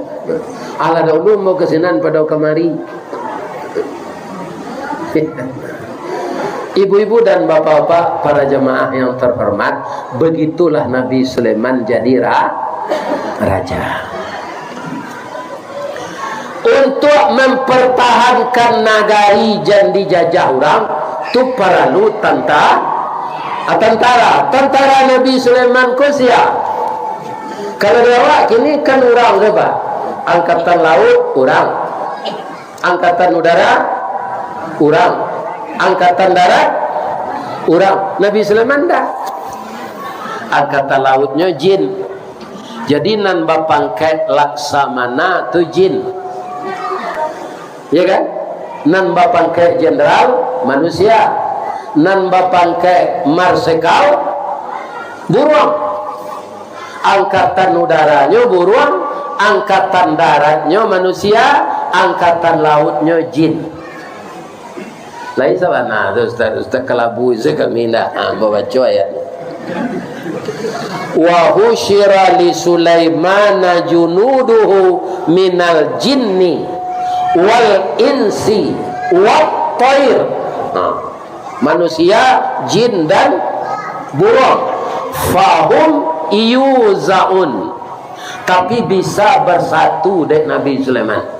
Alah dahulu ambo ka sinan pado kamari. Ibu-ibu dan bapak-bapak, para jamaah yang terhormat, begitulah Nabi Sulaiman jadi ra-, raja. Untuak mampartahankan nagari jan dijajah urang, tu paralu tanta-, ah, tantara. Tantara Nabi Sulaiman ko sia? Kalau di awak kini kan urang tu, Pak. Angkatan laut, urang. Angkatan udara, urang. Angkatan darat, urang. Nabi Sulaiman ndak. Angkatan lautnyo jin. Jadi, nan bapangkek laksamana tu jin. Ya kan? Nan bapangkek jenderal manusia. Nan bapangkek marsekal buruang. Angkatan udaranyo buruang, angkatan daratnyo manusia, angkatan lautnyo jin. Lain sabana tu, Ustaz, Ustaz Kalabu se kami ndak, ha, babaco ayat tu. "Wa husyira li Sulaimana junuduhu minal jinni wal insi wat thair." Ha. Manusia, jin, dan buruang. "Fahum yuzaun." Tapi bisa bersatu dek Nabi Sulaiman.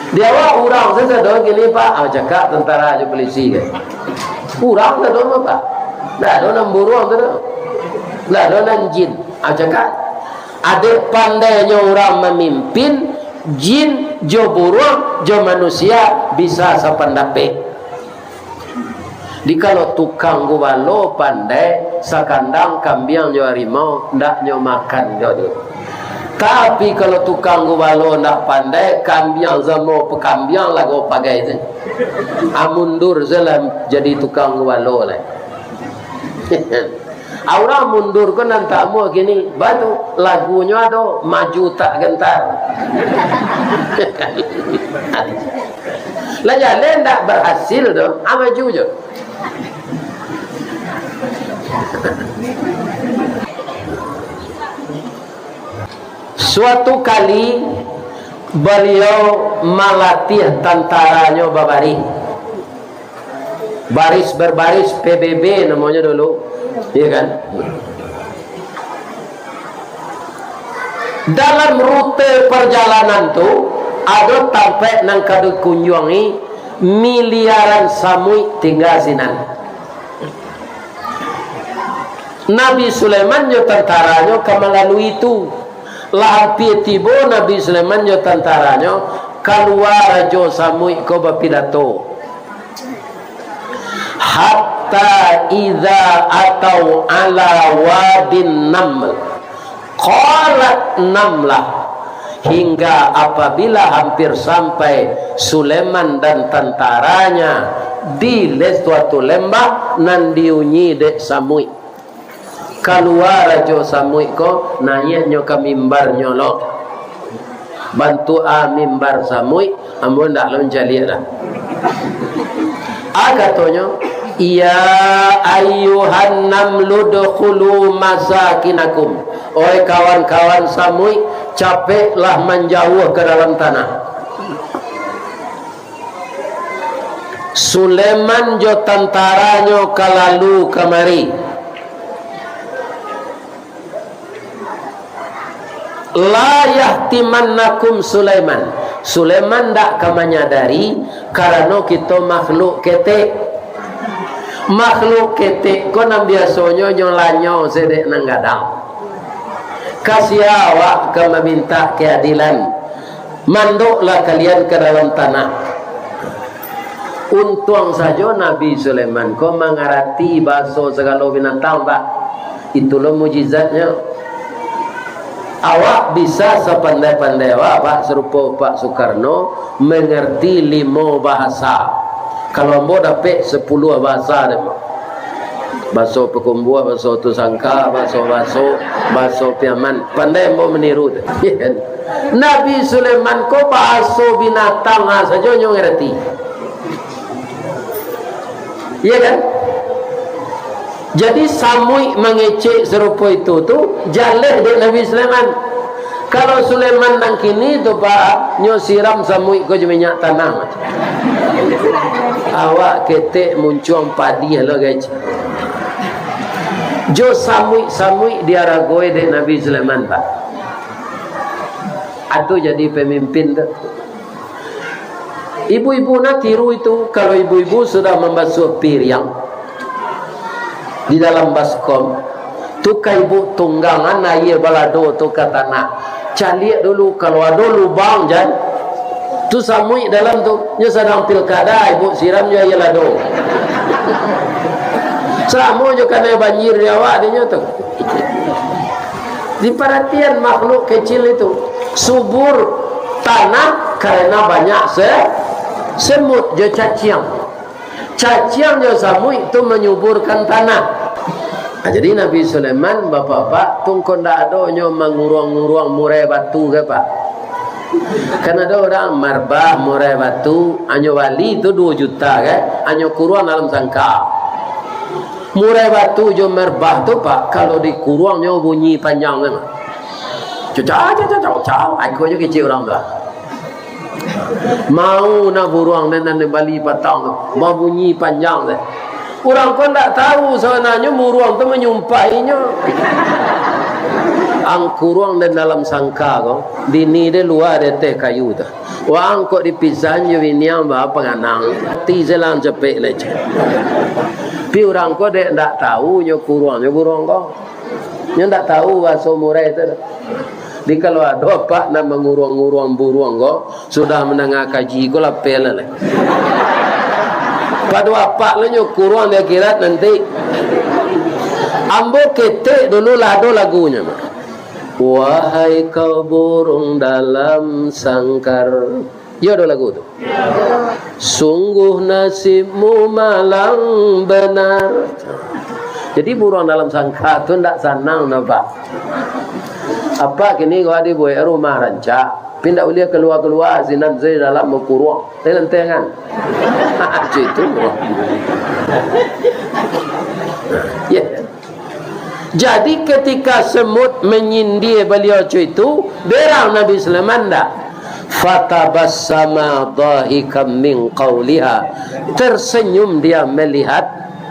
Di awak urang sajo kini, Pak, ah, cakak tentara jo polisi kan. Urang sajo mah, Pak. Ndak ado nan buruang tu doh. Ndak ado nan jin. Ah, cakak. Adek pandainyo urang mamimpin, jin jo buruang jo manusia bisa sapandapek. Di kalau tukang gubalo pandai, sakandang kambiang jo harimau, ndak nyo makan jo tu. Tapi kalau tukang gubalo ndak pandai, kambiang samo pakambiang lago pagai tu. Ah, mundur se lah jadi tukang gubalo lai. Urang mundur ko nan tamu kini, batu lagunyo ado, maju tak gentar. Lah jaleh ndak berhasil tu, ah, maju jo. Suatu kali, baliau malatih tantaranyo babaris. Baris berbaris, P B B namonyo dulu. Iya kan? Dalam rute perjalanan tu, ado tampek nan ka dikunjuangi miliaran samuik tingga sinan. Nabi Sulaiman jo tantaranyo ka malalui tu. Lah ampia tibo Nabi Sulaiman jo tantaranyo, kalua Rajo Samuik ko bapidato. Hatta idza atau ala wadin naml, qalat namlah, hingga apabila hampir sampai Sulaiman dan tantaranya di suatu lembah nan diunyi dek samuik. Kalua Rajo Samuik ko, naiaknyo ka mimbarnyo lo. Bantuak a mimbar samuik, ambo ndak lo mancaliak lah. A katonyo, "Ya ayyuhan namlu udkhulu masakinakum." Oi kawan-kawan samuik, capeklah manjauah ka dalam tanah. Sulaiman jo tantaranyo ka lalu kamari. "La yahtimannakum Sulaiman." Sulaiman ndak ka manyadari, karano kito makhluk ketek. Makhluk ketek ko nan biasonyo nyo lanyo se dek nan gadang. Ka sia awak ka mamintak keadilan? Mandoklah kalian ka dalam tanah. Untuang sajo Nabi Sulaiman ko mangarati bahaso sagalo binatang, Pak. Itulah mujizatnyo. Awak bisa sapandai-pandai awak, Pak, sarupo Pak Sukarno, mangarti limo bahasa. Kalau ambo dapek sapuluah bahasa deh, Pak. Baso Pakumbuah, baso Tusangka, baso-baso, baso Piaman. Pandai ambo maniru tu. Nabi Sulaiman ko baso binatang, ah, sajo nyo ngarati. Iya kan? Jadi, samuik mangecek sarupo itu tu, jaleh dek Nabi Sulaiman. Kalau Sulaiman nan kini tu, Pak, nyo siram samuik ko jo minyak tanah. Awak ketek muncuang padiah lo, guys. Jo samuik-samuik diaragoi dek Nabi Sulaiman, Pak. Atu jadi pemimpin tu. Ibu-ibu nak tiru itu, kalau ibu-ibu sudah mambasuah piriang di dalam baskom, tu ka ibu tunggangan aia balado tu ka tanah. Caliak dulu, kalau ado lubang, jan. Tu samuik dalam tu, nyo sadang pilkada, ibu siram jo aia lado. Samo jo kanai banjir di awak dinyo tu. Diparatian makhluk kecil itu, subur tanah karena banyak se-, semut jo caciang. Caciang jo samuik tu manyuburkan tanah. Nah, jadi Nabi Sulaiman, bapak-bapak, tu ngko ndak ado nyo manguruang-nguruang murai batu ke, Pak? Kan ado urang marbah murai batu, anyo bali tu duo juta, kan? Anyo kuruang dalam sangka. Murai batu jo marbah tu, Pak, kalau dikuruang nyo bunyi panjang nian. Cacau, cacau, cacau, cacau. Aku aja kecek urang tu lah. Mau nah buruang nan, nan bali patang tu, babunyi panjang tu. Urang ko ndak tahu sabananyo buruang tu manyumpahinyo. Ang kuruang den dalam sangka ko, bini den lua di ateh kayu tu. Waang kok dipisahan jo bini ang ba panganang. Mati selang capek lai. Tapi urang ko dek ndak tahu nyo kuruang nyo buruang ko. Nyo ndak tahu bahaso murai tu. Jadi kalau ado apak nan manguruang-nguruang buruang ko, sudah mandanga kaji ko lapeh lah lai. Pado apak lah nyo kuruang di akhirat nanti. Ambo ketek dulu lah ado lagunyo mah. Wahai kau burung dalam sangkar. Iyo ado lagu tu. Sungguh nasibmu malang benar. Jadi buruang dalam sangka tu ndak sanang nampak. Apak kini kau dibuek rumah rancak, tapi ndak buliah kalua-kalua sinan se dalam bakuruang. Tengah-tengah. Cik tu. Ya. Jadi, ketika semut menyindir beliau itu, berang Nabi Sulaiman ndak? Fatabassama dhahikan min qauliha. Tersenyum dia melihat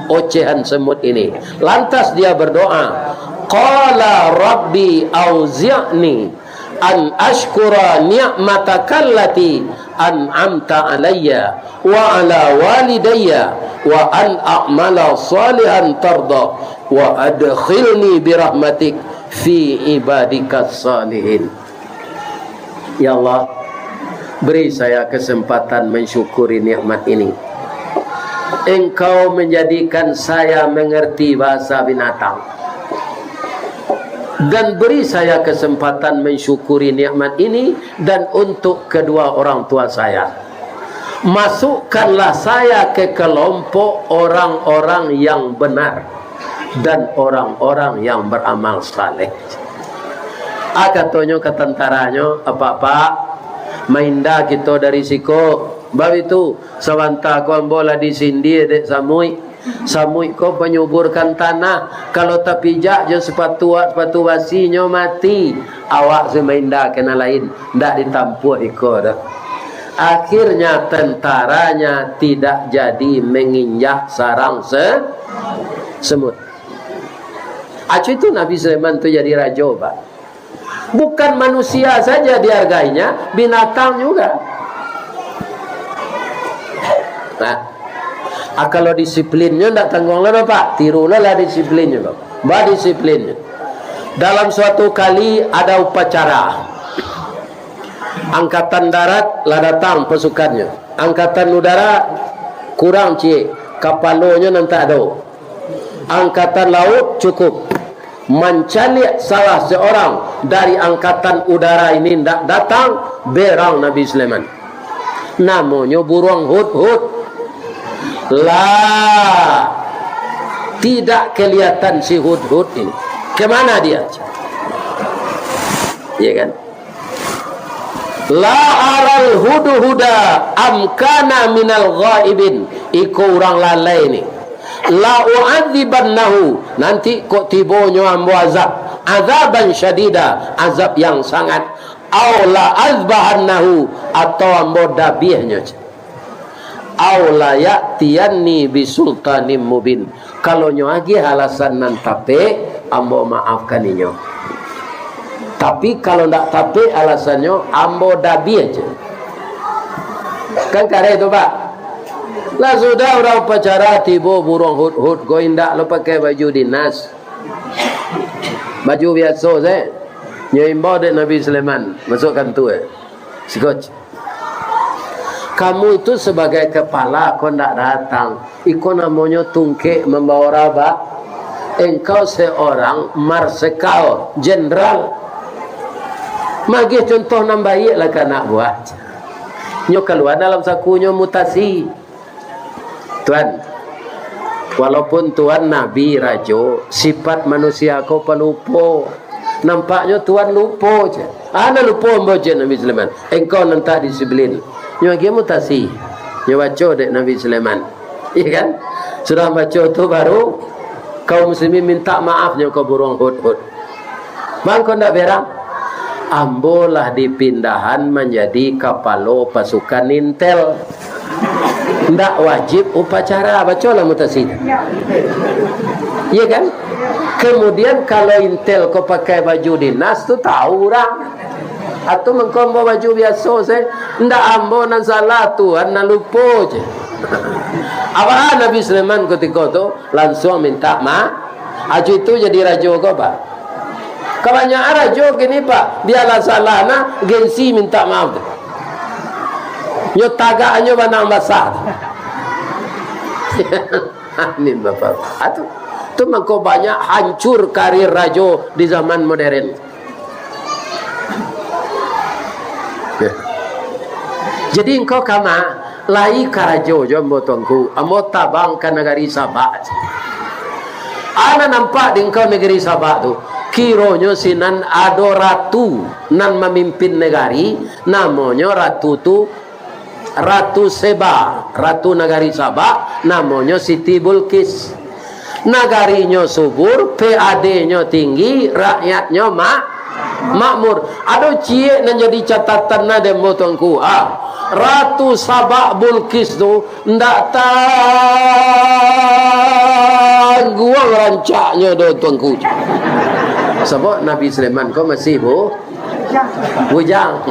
ocehan semut ini. Lantas dia berdoa, qala rabbi auzi'ni an asykura ni'mataka allati an'amta alayya wa ala walidayya wa an a'mala salihan tarda wa adkhilni birahmatik fi ibadikas salihin. Ya Allah, beri saya kesempatan mensyukuri nikmat ini. Engkau menjadikan saya mengerti bahasa binatang. Dan beri saya kesempatan mensyukuri nikmat ini dan untuk kedua orang tua saya. Masukkanlah saya ke kelompok orang-orang yang benar dan orang-orang yang beramal saleh. Ah, katonyo ka tantaranyo, "Apak-apak, mainda kito dari siko." Babitu, sabanta ko ambo lah disindir dek samuik. Samuik ko panyuburkan tanah, kalau tapijak jo sapatu, sapatu basinyo mati, awak sumainda ka nan lain, ndak ditampuah iko doh. Akhirnya tentaranya tidak jadi menginjak sarang se-, semut. Acu itu Nabi Sulaiman tu jadi rajo, Pak. Bukan manusia saja dihargainya, binatang juga. Nah, ah, kalau disiplinnyo ndak tangguang lah, Pak. Tirulah lah disiplinnyo, Pak. Badisiplinnyo. Dalam suatu kali ada upacara. Angkatan darat lah datang pasukannyo. Angkatan udara kurang ciek, kapalonyo nan tak ado. Angkatan laut cukup. Mancaliak salah seorang dari angkatan udara ini ndak datang, berang Nabi Sulaiman. Namonyo buruang hudhud. Lah, tidak kelihatan si hudhud ini. Kemana dia? Ya kan? La aral hudhuda am kana minal ghaibin. Iko urang lalai ni. La u'adzibannahu, nanti kok tibonyo ambo azab. Adzaban syadida, azab yang sangat. Au la azbahannahu, atau ambo dabiahnyo. Au la ya'tiyanni bisultanim mubin. Kalau nyo agiah alasan nan tapek, ambo maafkan inyo. Tapi kalau ndak tapek alasannyo, ambo dabiah je. Kan kareh tu, Pak? Lah sudah urang upacara tibo buruang hudhud, ko indak lo pakai baju dinas. Baju biaso se. Nyo imbau dek Nabi Sulaiman, masuak kantua. Siko. Kamu itu sebagai kepala, kau ndak datang. Iko namonyo tungkek mambawa rabak. Engkau seorang marsekal, jenderal. Magiah contoh nan baiak lah ka anak buah. Nyo kalua dalam sakunyo mutasi. Tuan, walaupun Tuan nabi rajo, sifat manusia ko palupo. Nampaknyo Tuan lupo je. Ah, nan lupo ambo je, Nabi Sulaiman. Engkau nan tak disiplin. Nyo agiah mutasi. Nyo baco dek Nabi Sulaiman. Iya kan? Sudah baco tu baru kaum muslimin minta maaf nyo ka buruang hudhud. Bang, kau ndak berang? Ambo lah dipindahan manjadi kapalo pasukan intel. Ndak wajib upacara, bacolah mutasi. Iya kan? Kemudian kalau intel ko pakai baju dinas tu tahu urang. Atau mangko ambo baju biaso se, ndak ambo nan salah, Tuan nan lupo je. Apo Nabi Sulaiman kutiko tu? Lansuang minta maaf. Acu itu jadi rajo ko, Pak. Kabanyakan rajo kini, Pak, bialah salah nah, gengsi minta maaf tu. Nyo tagaknyo banang basah tu. Amin, Bapak. Ah, tu, tu mangko banyak hancur karir rajo di zaman modern. Jadi engkau kama, lai karajo jo ambo Tuanku, ambo tabang ka nagari Sabak. Ana nampak di engkau nagari Sabak tu, kironyo sinan ado ratu nan mamimpin nagari, namonyo ratu tu Ratu Seba, ratu nagari Sabak, namonyo Siti Bulkis. Nagarinyo subur, P A D-nyo tinggi, rakyatnyo mak-, makmur. Ado ciek nan jadi catatan nah dek ambo Tuanku. Ah, Ratu Sabak Bulkis tu ndak tangguang rancaknyo doh Tuanku. Sabab Nabi Sulaiman ko masih bu-, bujang.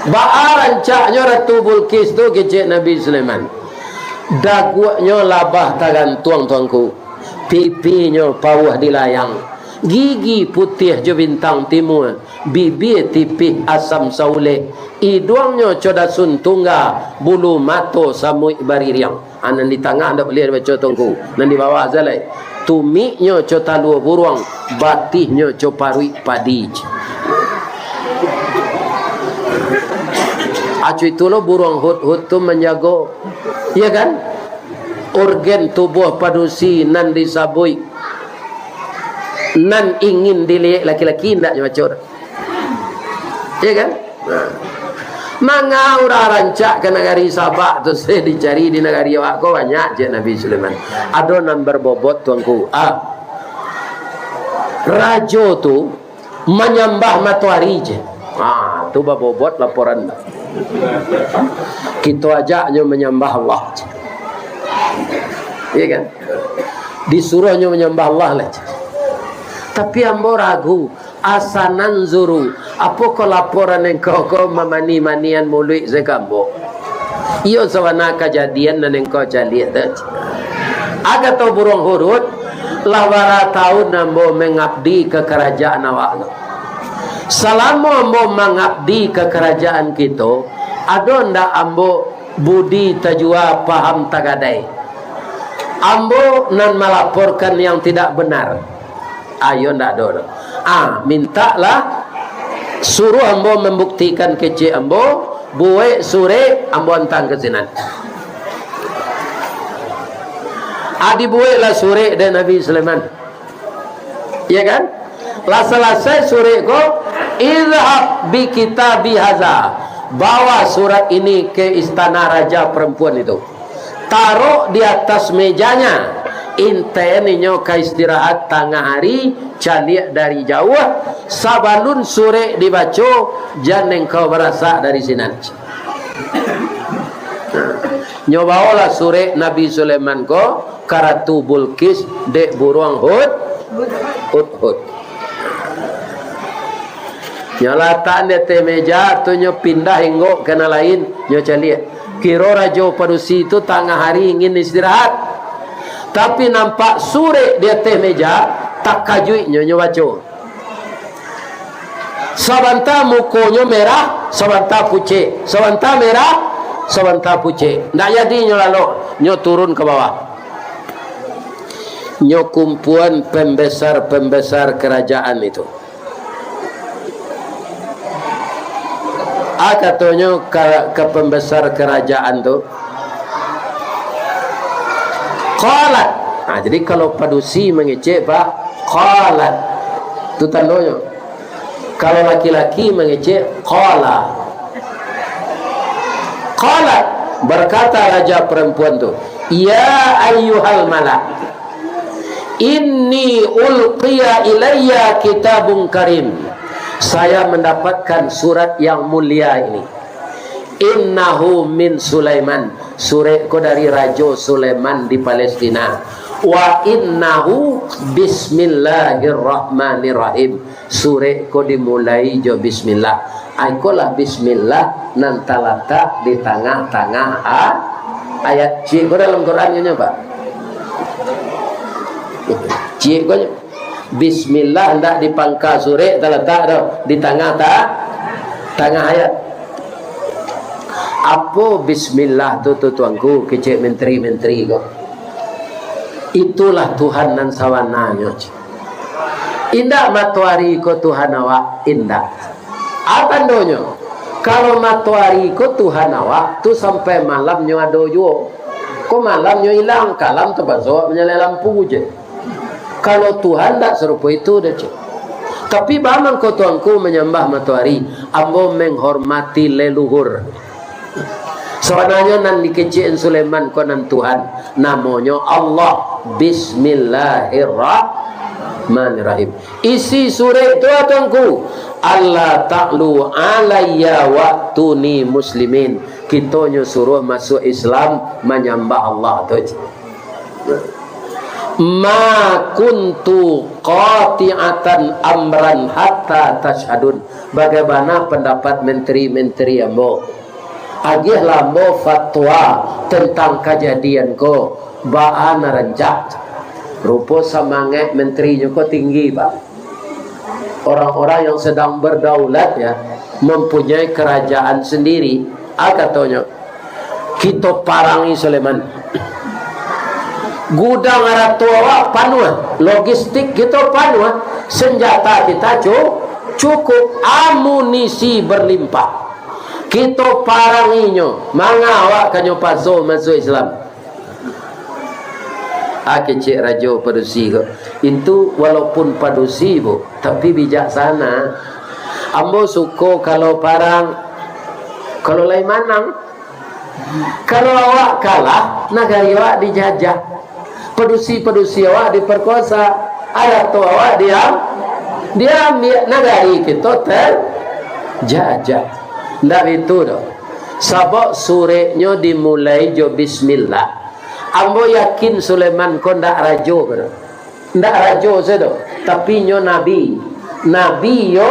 Baa rancaknyo Ratu Bulkis tu, kecek Nabi Sulaiman. Daguaknyo labah tagantuang, Tuanku. Pipinyo pauah dilayang. Gigi putiah jo bintang timua. Bibia tipih asam sauleh. Iduangnyo co dasun tungga. Bulu mato samuik baririang. Ah, nan di tangah ndak buliah dibaco Tuanku. Nan di bawah sajo lai. Tumiknyo co talua buruang, batihnyo co paruik padi. Acu itu lo buruang hudhud tu manjago. Iya kan? Organ tubuah padusi nan disabuik, nan ingin diliek laki-laki, ndak nyo baco. Iya kan? Nah. Manga urang rancak ka nagari Sabak tu, se dicari di nagari awak ko banyak, cek Nabi Sulaiman. Ado nan babobot, Tuanku. Ah. Rajo tu manyambah matoari, cek. Ah, tu babobot laporan. Kito ajak nyo manyambah Allah, cek. Iya kan? Disuruh nyo manyambah Allah lah, cek. Tapi ambo ragu, asananzuru, apokoh laporan engkau ko mamani-manian muluik se ka ambo? Iyo sabana kajadian nan engkau caliak tu. Kato buruang Hudhud, lah bara taun ambo mangabdi ka karajaan awak tu. Salamo ambo mangabdi ka karajaan kito, ado ndak ambo budi tajua, paham tagadai? Ambo nan malaporkan yang tidak benar. Ayo, ndak ado doh. Ah, mintaklah, suruh ambo mambuktikan kecek ambo, buek surek, ambo antang ka sinan. Ah, dibueklah surek dek Nabi Sulaiman. Ya kan? Lah salasai surek ko, "Izhab bi kitabi haza." Bawa surat ini ke istana raja perempuan itu. Tarok di atas mejanya, inten inyo ka istirahat tangah ari, caliak dari jauah, sabalun surek dibaco, jan engkau barasak dari sinan. Nyo baolah surek Nabi Sulaiman ko ka Ratu Bulqis dek buruang Hud-, Hudhud. Nyo latak di ateh meja tu, nyo pindah inggok ka nan lain, nyo caliak. Kiro rajo padusi tu tangah ari ingin istirahat. Tapi nampak surek di ateh meja, takajuik nyo, nyo baco. Sabanta mukonyo merah, sabanta pucek, sabanta merah, sabanta pucek. Ndak jadi nyo lalok, nyo turun ka bawah. Nyo kumpuan pembesar-pembesar karajaan itu. Ah, katonyo ka, ka pambesar karajaan tu, "Qalat." Nah, jadi kalau padusi mangecek, Pak, "Qalat." Tu tandonyo. Kalau laki-laki mangecek, "Qala." "Qalat," berkata raja perempuan tu, "Ya ayyuhal mala', inni ulqiya ilayya kitabun karim." Saya mendapatkan surat yang mulia ini. "Innahu min Sulaiman." Surek ko dari Rajo Sulaiman di Palestina. "Wa innahu bismillahirrahmanirrahim." Surek ko dimulai jo bismillah. Ai, ikolah bismillah nan talatak di tangah-tangah a-, ayat. Ciek ko dalam Quran nyo, Pak. Ciek ko nyo. Bismillah ndak di pangka surek talatak doh, di tangah ta-, tangah ayat. Apo bismillah tu, tu Tuanku, kecek menteri-menteri ko? Itulah Tuhan nan sabananyo. Indak matoari ko Tuhan awak, indak. Apo tandonyo? Kalau matoari ko Tuhan awak, tu sampai malam nyo ado juo. Ko malam nyo ilang, kalam tapaso awak manyalai lampu je. Kalau Tuhan ndak sarupo itu doh, cek. Tapi baa mangko Tuanku manyambah matoari? Ambo menghormati leluhur. Sabananyo nan dikecekan Sulaiman ko nan Tuhan, namonyo Allah. Bismillahirrahmanirrahim. Isi surek tu, Tuanku, "Alla ta'lu alayya wa'tuni muslimin." Kitonyo suruh masuak Islam, manyambah Allah tu. "Ma kuntu qati'atan amran hatta tasyhadun." Bagaimana pendapat menteri-menteri ambo? Agiahlah ambo fatwa tentang kajadian ko. Baa nan rancak? Rupo samangaik menterinyo ko tinggi, Pak. Orang-orang yang sedang berdaulat, ya, mempunyai kerajaan sendiri. Ah, katonyo, "Kito parangi Sulaiman. Gudang arato awak panuah, logistik kito panuah, senjata kita cu-, cukup, amunisi berlimpah. Kito paranginyo, manga awak ka nyo paso masuak Islam." Ah, kecek rajo padusi ko. Itu walaupun padusi, Bu, tapi bijaksana. Ambo suko kalau parang, Kalau lai manang, kalau awak kalah, nagari awak dijajah. Padusi-padusi awak diperkosa, arato awak diam-, diambiak, nagari kito terjajah. Ndak baitu doh. Sabab sureknyo dimulai jo bismillah. Ambo yakin Sulaiman ko ndak rajo ko doh. Ndak rajo sajo, tapi nyo nabi. Nabi yo,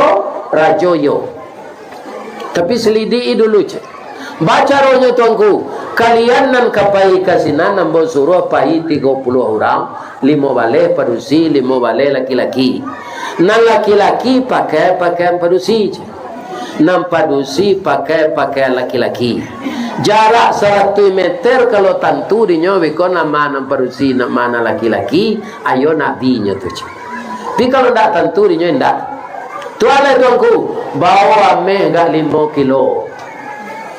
rajo yo. Tapi selidiki dulu, cek. Bacaronyo, Tuanku, kalian nan ka pai ka sinan, ambo suruah pai tigo puluah urang, limo baleh padusi, limo baleh laki-laki. Nan laki-laki pakai pakaian padusi, cek. Nan padusi pakai pakaian laki-laki. Jarak saratuih meter, kalau tantu dinyo beko nan ma nan padusi, nan ma nan laki-laki, ayo nabinyo tu, cek. Tapi kalau ndak tantu dinyo indak. Tuan lai, Tuanku, bao ameh gak limo kilo.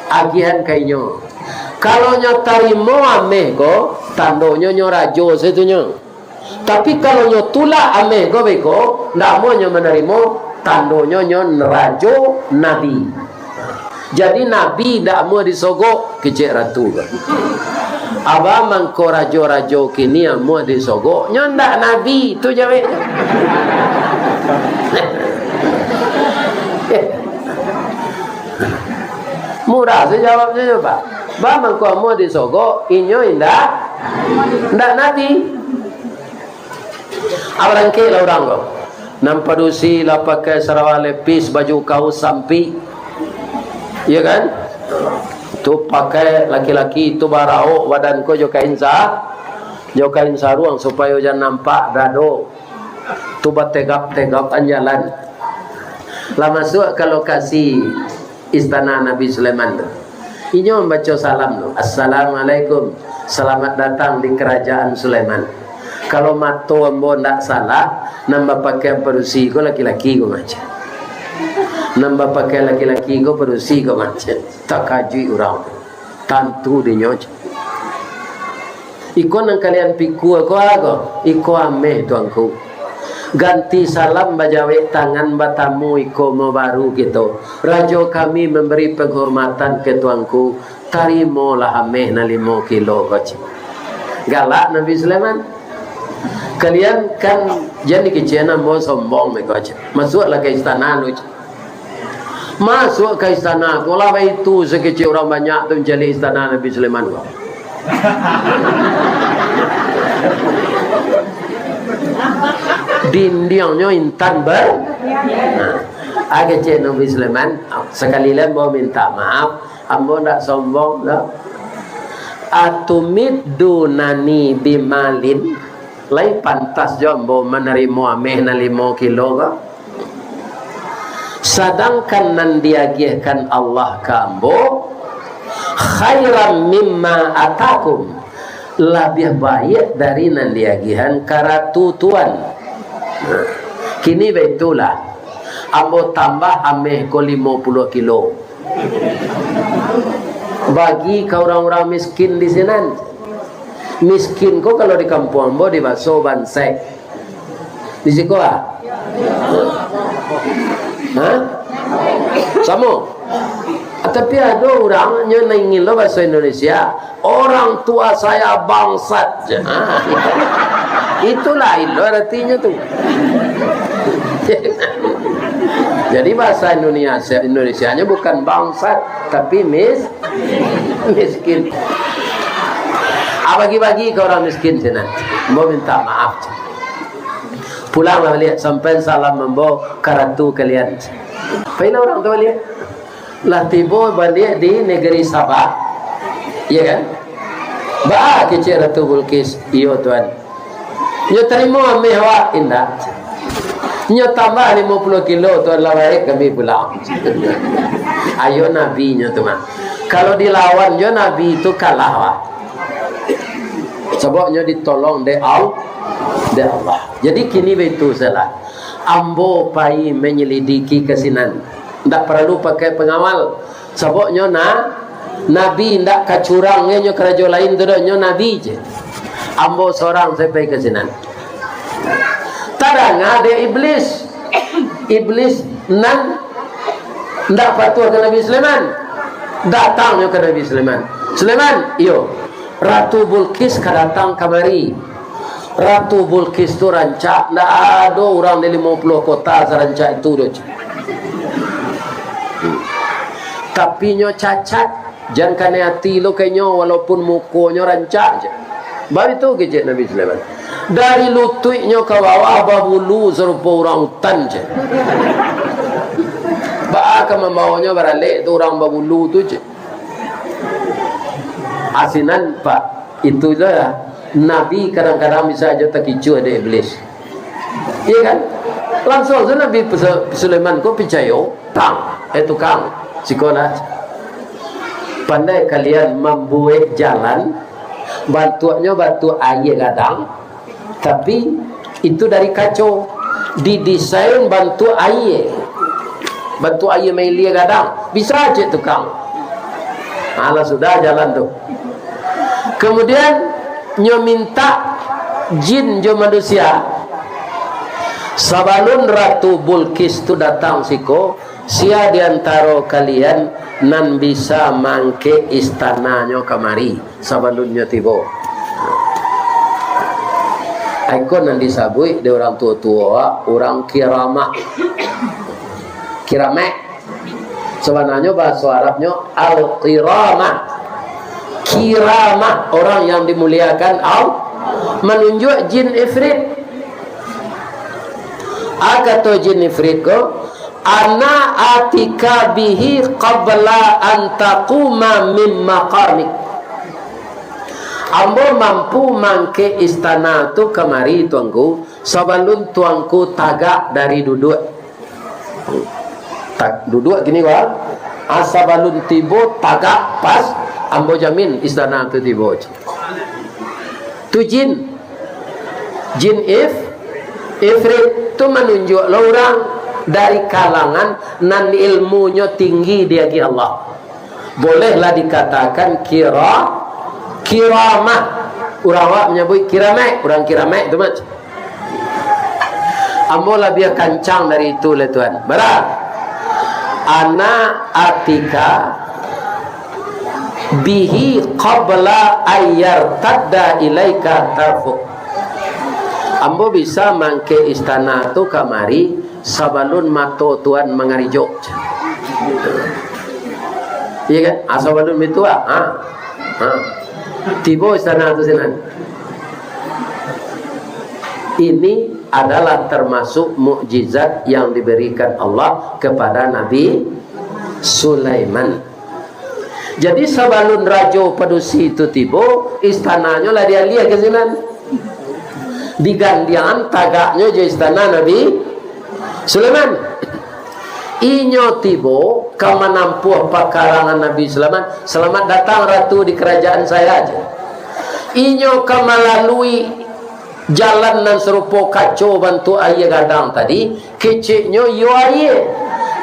Agiahan ka inyo. Kalau nyo tarimo ameh ko, tandonyo nyo rajo satunyo. Tapi kalau nyo tulak ameh ko beko, ndak amuah nyo manarimo, tandonyo nyo rajo nabi. Jadi nabi ndak amuah disogok, kecek ratu ko. Abah mangko rajo-rajo kini amuah disogok, nyo ndak nabi, tu jaweknyo. Murah sajo jawabnyo, Pak. Bah mangko amuah disogok, inyo indak, indak nabi. Abarangkeklah urang ko. Nan padusi lah pakai sarawa lepis, baju kaus sampik. Iyo kan? Tu pakai laki-laki tu baraok badan ko jo kain sa-, jo kain saruang supayo jan nampak dado. Tu bategap-tegap an jalan. Lah masuak ka lokasi istana Nabi Sulaiman tu. Inyo mambaco salam tu, "Assalamualaikum, selamat datang di kerajaan Sulaiman." Kalau mato ambo ndak salah, nan bapakaian padusi ko laki-laki ko macam. Nan bapakaian laki-laki ko padusi ko macam. Takajuik urang tu. Tantu dinyo. Iko nan kalian pikua ko apo? Iko ameh, Tuanku. Ganti salam, bajawek tangan, batamu iko mo baru kito. Rajo kami mambari panghormatan ka Tuanku. Tarimolah ameh nan limo kilo ko, cek. Galak Nabi Sulaiman. Kalian kan jan dikecekan ambo sombong, beko, cek. Masuaklah ka istana lu, cek. Masuak ka istana, kok lah baitu, sakecek urang banyak tu mancaliak istana Nabi Sulaiman ko. Dindiangnyo intan ber-, nah, ah, kecek Nabi Sulaiman, sakali lai ambo minta maaf, ambo ndak sombong doh. Atumiddunani bimalin, lai pantas jo ambo manarimo ameh nan limo kilo ko? Sadangkan nan diagiahkan Allah ka ambo, khairam mimma atakum, labiah baiak dari nan diagiahan ka ratu tuan. Nah, kini baitulah, ambo tambah ameh ko limo puluah kilo. Bagi ka urang-urang miskin di sinan. Miskin ko kalau di kampuang ambo dibaso bansaik. Di siko, ah? Hah? Samo? Ah, tapi ado urang nyo nan ingin lo bahaso Indonesia, "Orang tua saya bangsat." Ah, itu lain lo aratinyo tu. Jadi bahasa Indonesia, Indonesianyo bukan bangsat, tapi mis-, miskin. Ah, bagi-bagi ka urang miskin sinan. Ambo minta maaf. Pulanglah baliak, sampai salam ambo ka ratu kalian. Pailah urang tu baliak. Lah tibo baliak di negeri Sabah. Iya kan? Baa kecek Ratu Bulkis, "Iyo, Tuan." "Nyo tarimo ameh awak?" "Indak." "Nyo tambah limo puluah kilo, Tuan, lah baik kami pulang." Ayo nabinyo tu mah. Kalau dilawan jo nabi tu, kalah awak. Sabab nyo ditolong dek Al-, dek Allah. Jadi kini baitu sajolah. Ambo pai manyalidiki ka sinan. Ndak paralu pakai pangawal. Sabab nyo na-, nabi, ndak ka curang nyo karajo lain tu doh, nyo nabi je. Ambo sorang sajo pai ka sinan. Tadanga dek iblis. Iblis nan ndak patuah ka Nabi Sulaiman. Datangnyo ka Nabi Sulaiman. "Sulaiman, iyo, Ratu Bulqis ka datang kamari. Ratu Bulqis tu rancak, ndak ado urang di limo puluah kota sarancak itu doh, cek. Tapi nyo cacat, jan kanai ati lo ka inyo, walaupun mukonyo rancak," cek. Baitu kecek Nabi Sulaiman. "Dari lutuiknyo ka bawah babulu sarupo urang utan," cek. "Baa ka mambawonyo baralek tu urang babulu tu," cek. Asinan, Pak, itu lah. Nabi kadang-kadang bisa aja takicuah dek iblis. Iya kan? Langsung tu Nabi Su-, Sulaiman ko picayo, "Tang, eh tukang, siko lah. Pandai kalian mambuek jalan, bantuaknyo bantuak aia gadang, tapi itu dari kaco, didesain bantuak aia, bantuak aia mailia gadang. Bisa cek tukang." Alah, sudah jalan tu. Kemudian, nyo mintak jin jo manusia, "Sabalun Ratu Bulqis tu datang siko, sia di antaro kalian nan bisa maangkek istananyo kamari sabalun nyo tibo?" Iko nan disabuik dek urang tuo-tuo, urang kiramah. Kiramek. Sabananyo bahaso Arabnyo al-kiramah. Kiramah, orang yang dimuliakan Allah. Manunjuak jin ifrit. A kato jin ifrit ko, "Ana atika bihi qabla an taquma min maqamik." "Ambo mampu mangkek istana tu kamari, Tuanku, sabalun Tuanku tagak dari duduak." Tak, duduak kini ko, ah. Ah, sabalun tibo tagak pas, ambo jamin istana tu tibo. Tu jin. Jin if-, ifrit tu manunjuak lo urang dari kalangan nan ilmunyo tinggi di agi Allah. Bolehlah dikatakan kira-, kiramah. Urang awak manyabuik kiramek, urang kiramek tu, Mat. Ambo labiah kancang dari itu lah, Tuan. Bara? Ana atika bihi qabla ayyartadda ilaika tarfuk. Ambo bisa mangkek istana tu kamari sabalun mato Tuan mangarijok. Iya kan? Ah, sabalun itu, ah. Ha. Ha. Tibo istana tu sinan. Ini adalah termasuk mukjizat yang diberikan Allah kepada Nabi Sulaiman. Jadi, sabalun Rajo Padusi tu tibo, istananyo lah dialiah ka sinan. Digandiangan tagaknyo jo istana Nabi Sulaiman. Inyo tibo ka manampuah pakarangan Nabi Sulaiman, "Selamat datang, Ratu, di kerajaan saya," aja. Inyo ka malalui jalan nan sarupo kaco bantuak aia gadang tadi, keceknyo iyo aia.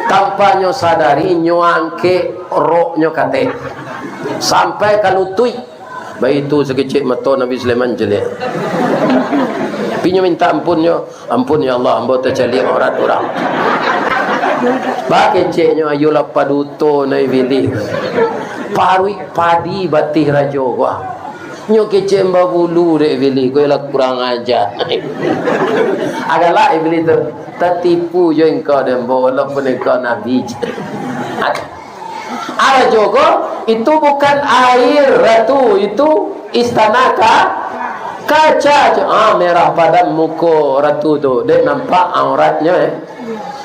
Tanpa nyo sadari, nyo angkek roknyo kateh, sampai ka lutuik. Baitu sakecek mato Nabi Sulaiman caliak. Tapi nyo minta ampunnyo, "Ampun, ya Allah, ambo tacaliak aurat urang." Bakeceknyo, "Ayolah paduto, nah Ibilih. Paruik padi batih rajo ko. Nyo kecek babulu dek Ibilih ko, ialah kurang aja." Agalak Ibilih tu, "Tatipu jo engkau dek ambo, walaupun engkau nabi." Arajo ko, "Itu bukan air, Ratu, itu istana ka-, kaca." Ah, merah padam muko Ratu tu, dek nampak auratnyo, eh.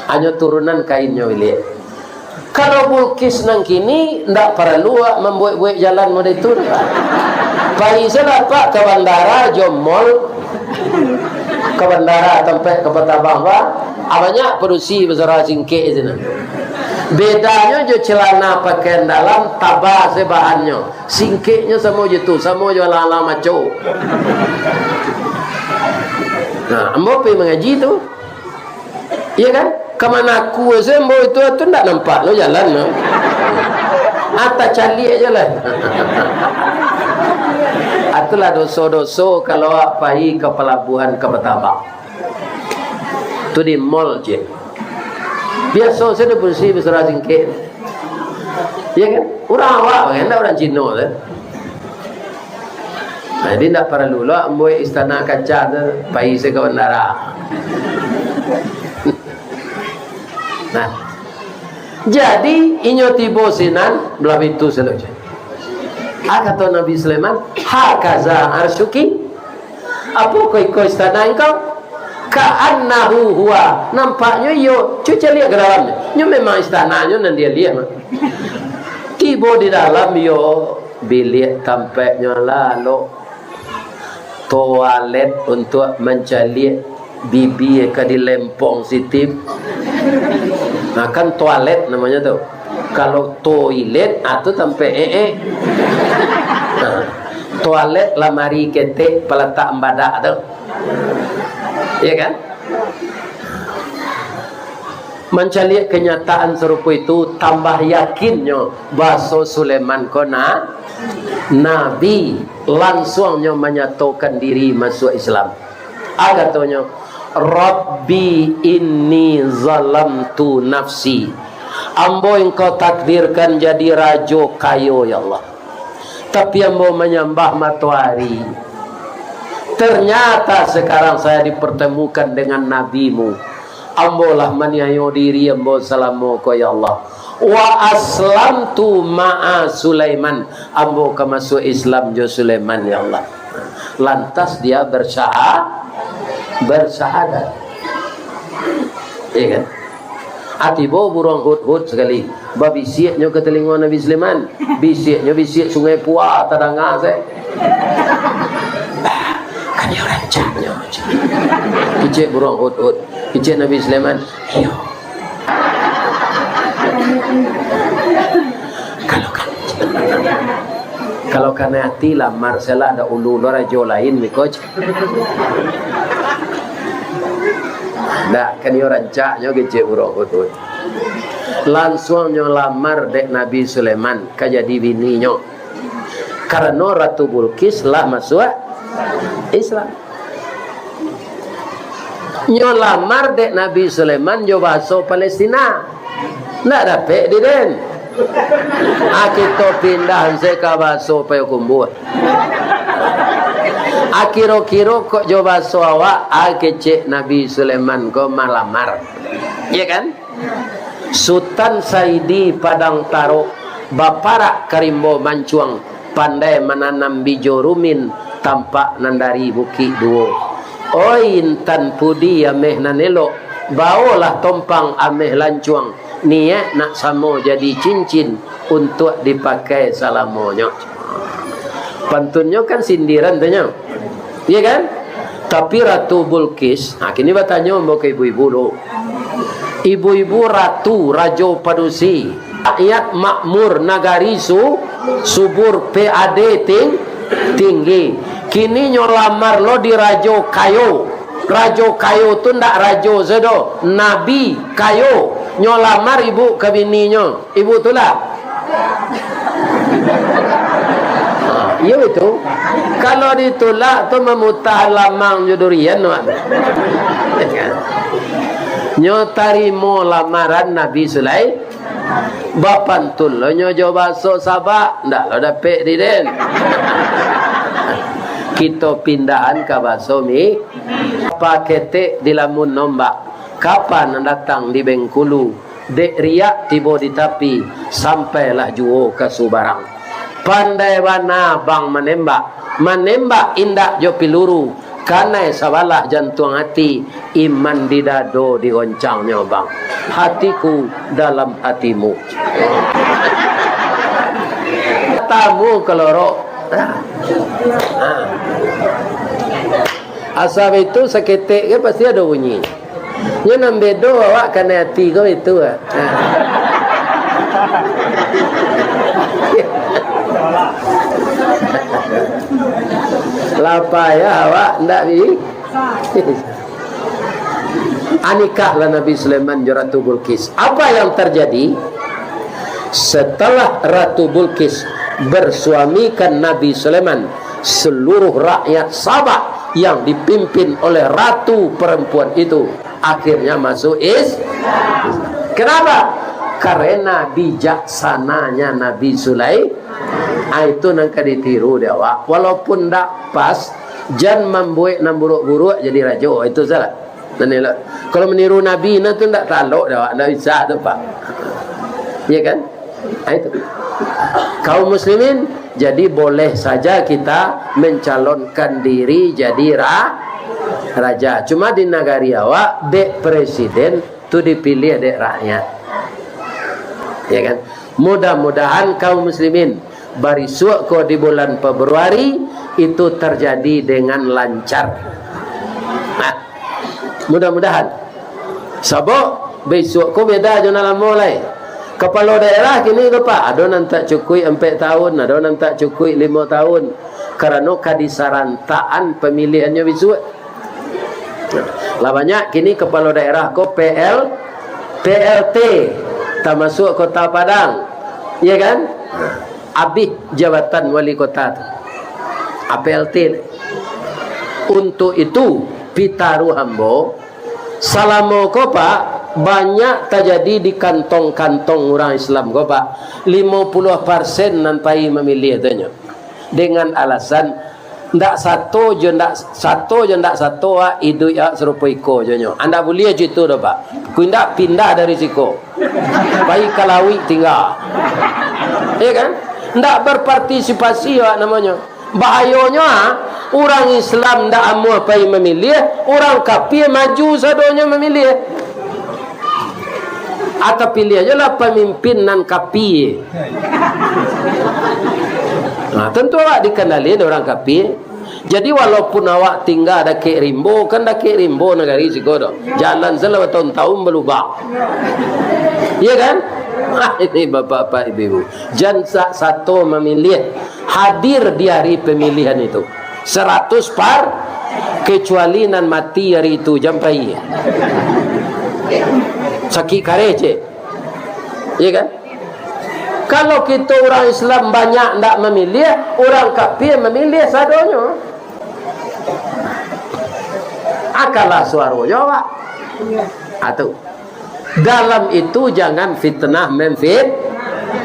Hanyo turunan kainnyo bilik. Kalau Bulqis nan kini, ndak paralu awak mambuek-buek jalan model itu, Pak. Pai sajolah, Pak, ka bandara jo mall. Ka bandara tampek kapal tabang, Pak. Ah, banyak padusi basarah singkek sinan. Bedanyo jo celana pakaian dalam, taba se bahannyo. Singkeknyo samo jo tu, samo jo alang-alang maco. Nah, ambo pai mangaji tu. Iya kan? Ka Manaku se ambo itu, tu ndak nampak lo jalan tu. Ah, tacaliak aja lah. Ah, itulah doso-doso kalau awak pai ka palabuhan kapal tabang. Tu di mall je. Biaso sajo padusi basarah singkek. Ya kan? Urang awak bagai, ndak urang Cino tu. Nah, jadi ndak paralu lo ambo istana kaca tu, pai se ka bandara. Nah, jadi inyo tibo sinan, balah pintu sajo. Ah, kato Nabi Sulaiman, "Hakaza arsyuki?" Apokoh iko istana engkau? Ka'annahu huwa. Nampaknyo iyo. Cubo caliak ka dalamnyo. Nyo memang istananyo nan dialiak mah. Tibo di dalam iyo, biliak tampaknyo lalok. Toalet untuak mancaliak bibia ka dilempong sitip. Nah, kan toalet namonyo tu. Kalau toilet, ah, tu tampek eh, eh. Nah, toalet lamari ketek palatak badak tu. Ya kan? Mancaliak kenyataan sarupo itu, tambah yakinnyo baso Sulaiman ko na-, nabi, lansuangnyo manyatokan diri masuak Islam. Ah, katonyo, "Rabbi inni zalamtu nafsi." Ambo Engkau takdirkan jadi rajo kayo, ya Allah. Tapi ambo manyambah matoari. Ternyata sekarang saya dipertemukan dengan nabimu. Ambo lah maniayo diri ambo salamo ko, ya Allah. Wa aslamtu ma'a Sulaiman. Ambo ka masuak Islam jo Sulaiman, ya Allah. Lantas dia bersaha-, bersahadat. Iya kan? Ah, tibo buruang hudhud sakali. Babisiaknyo ka talingo Nabi Sulaiman. Bisiaknyo bisiak Sungai Pua, tadanga se. Bah, kan iyo rancaknyo. Kecek buruang hudhud. Kecek Nabi Sulaiman. Iyo. Kalau kan, kalau kanai ati lamar salah, ada ulu lo rajo lain, miko. Ndak, kan iyo rancaknyo kecek buruang hudhud. Lansuang nyo lamar dek Nabi Sulaiman ka jadi bininyo. Karano Ratu Bulqis lah masuak Islam. Nyo lamar dek Nabi Sulaiman jo bahaso Palestina. Ndak dapek di den. Ah, kito pindah se ka bahaso Payokumbuah. Ah, kiro-kiro kok jo bahaso awak, ah, kecek Nabi Sulaiman ko malamar. Iya kan? Sutan Saidi Padang Tarok, baparak ka rimbo mancuang, pandai mananam bijo rumin, tampak nan dari Bukik Duo. Oi intan pudi ameh nan elok, baolah tompang ameh lancuang, niaik nak samo jadi cincin untuak dipakai salamonyo. Pantunnyo kan sindiran tu nyo. Iya kan? Tapi Ratu Bulqis, ha, kini batanyo ambo ka ibu-ibu dulu. Ibu-ibu ratu, rajo padusi, rakyat makmur, nagari su-, subur, P A D ting-, tinggi. Kini nyo lamar lo di rajo kayo. Rajo kayo tu ndak rajo se doh, nabi kayo. Nyo lamar ibu ka bininyo. Ibu tulak? Iyo itu. Kalau ditulak tu mamutah lamang jo durian, Mak. Nyo tarimo lamaran Nabi Sulai-, bapantun lo nyo jo baso Sabak, ndak lo dapek di den. Kito pindahan ka baso mi, paketek di lamun nombak, kapa nan datang di Bengkulu. Dek riak tibo di tapi, sampailah juo ka subarang. Pandai bana bang manembak, manembak indak jo piluru, kanai sabalah jantuang ati, iman di dado digoncangnyo bang. Hatiku dalam hatimu. Tamu kalorok. Ha. Ha. Asa itu saketek kan pasti ado bunyi. Nyo nan bedo awak kanai ati ko itu, ah. Ha. Lah payah awak ndak bi-, ah, nikahlah Nabi Sulaiman jo Ratu Bulqis. Apa yang terjadi? Setelah Ratu Bulqis bersuamikan Nabi Sulaiman, seluruh rakyat Sabak yang dipimpin oleh ratu perempuan itu akhirnya masuk Is-, Islam. Kenapa? Karena bijaksananya Nabi Sulaiman. Ah, itu nan ka ditiru dek awak. Walaupun ndak pas, jan mambuek nan buruak-buruak jadi rajo. Itu salah. Nan elok. Kalau meniru Nabi, nah tu ndak talok dek awak, ndak bisa tu, Pak. Ya kan? Ah, itu. Kaum muslimin, jadi boleh saja kita mencalonkan diri jadi ra-, raja. Cuma di nagari awak, dek presiden tu dipilih dek rakyat. Ya kan? Mudah-mudahan kaum muslimin, barisuak ko di bulan Februari itu terjadi dengan lancar. Nah, mudah-mudahan. Sabab bisuak ko beda jo nan lamo lai. Kapalo daerah kini ko, Pak, ado nan tak cukuik ampek tahun, ado nan tak cukuik limo tahun. Karano ka disarantakan pamiliahannyo bisuak. Lah banyak kini kapalo daerah ko P L, P L T, tamasuak Kota Padang. Iya kan? Abih jabatan wali kota tu. A P L T. Untuk itu, pitaruah ambo, salamo ko, Pak, banyak tajadi di kantong-kantong urang Islam ko, Pak. Limo puluah persen nan pai mamiliah tu nyo. Dengan alasan, ndak sato jo ndak, sato jo ndak sato, ah, iduik, ah, sarupo iko jo nyo. Andak buliah jo itu doh, Pak. Ku indak pindah dari siko. Pai ka lauik tingga. Iya kan? Ndak berpartisipasi awak namonyo. Bahayonyo, ah, urang Islam ndak amuah pai mamiliah, urang kapia maju sadonyo mamiliah. Atau piliah je lah pamimpin nan kapia. Nah, tentu awak dikandali dek urang kapia. Jadi, walaupun awak tingga dakek rimbo, kan dakek rimbo nagari siko tu. Jalan se lah batahun-tahun balubang. Iya kan? Ini bapak-bapak, ibu-ibu. Jan sa-, sato mamiliah, hadir di hari pamilihan itu. Saratus par, kecuali nan mati hari itu, jan pai. Sakik kareh, cek. Iya kan? Kalau kito urang Islam banyak ndak mamiliah, urang kapia mamiliah sadonyo. Akalah suaro jo awak. Atu. Dalam itu jangan fitnah memfit-,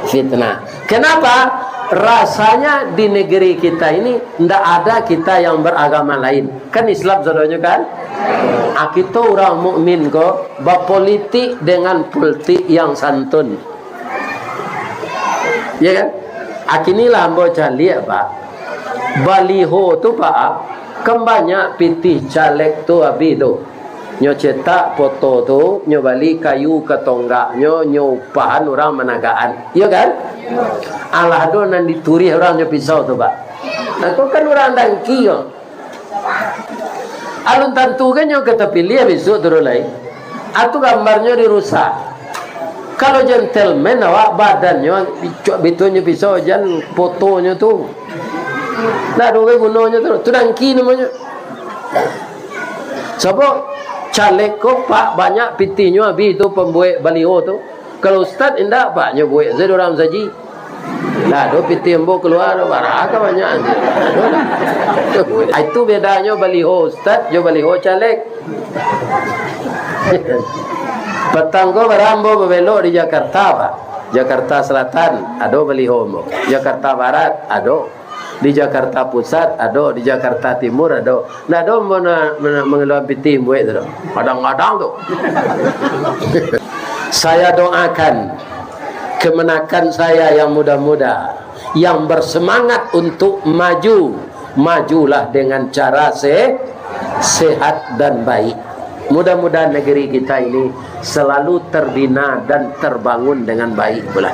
fitnah. Kenapa? Rasanya di negeri kita ini ndak ada kita yang beragama lain. Kan Islam sadonyo kan? Ah, kito urang mukmin ko bapolitik dengan pultik yang santun. Ya kan? Ah, kini lah ambo caliak, Pak. Baliho tu, Pak, kan banyak pitih caleg tu abih tu. Nyo cetak foto tu, nyo bali kayu ka tonggaknyo, nyo upahan urang managakan. Iyo kan? Alah ado nan diturih urang jo pisau tu, Pak. Nah, tu kan urang dangki ko. Alun tantu kan nyo ka tapiliah bisuak tu lai. Atu gambarnyo dirusak. Kalau gentleman awak badannyo, bicuak bitunyo pisau jan fotonyo tu. Ndak ado gunonyo tu. Tu dangki namonyo. Sabab caleg ko, Pak, banyak pitihnyo abih tu pambuek baliho tu. Kalau ustad indak, Pak, nyo buek sajo urang saji. Lah, do pitih ambo kalua, do bara ka banyak. Ah, itu bedanyo baliho ustad jo baliho caleg. Patang ko bara ambo babelok di Jakarta, Pak. Jakarta Selatan, ado baliho ambo. Jakarta Barat, ado. Di Jakarta Pusat ado, di Jakarta Timur ado. Ndak ado ambo na-, na-, mangaluakan pitih buek tu doh. Kadang-kadang tu. Saya doakan kemenakan saya yang muda-muda, yang bersemangat untuk maju, majulah dengan cara se-, sehat dan baik. Mudah-mudahan negeri kita ini selalu terbina dan terbangun dengan baik pula.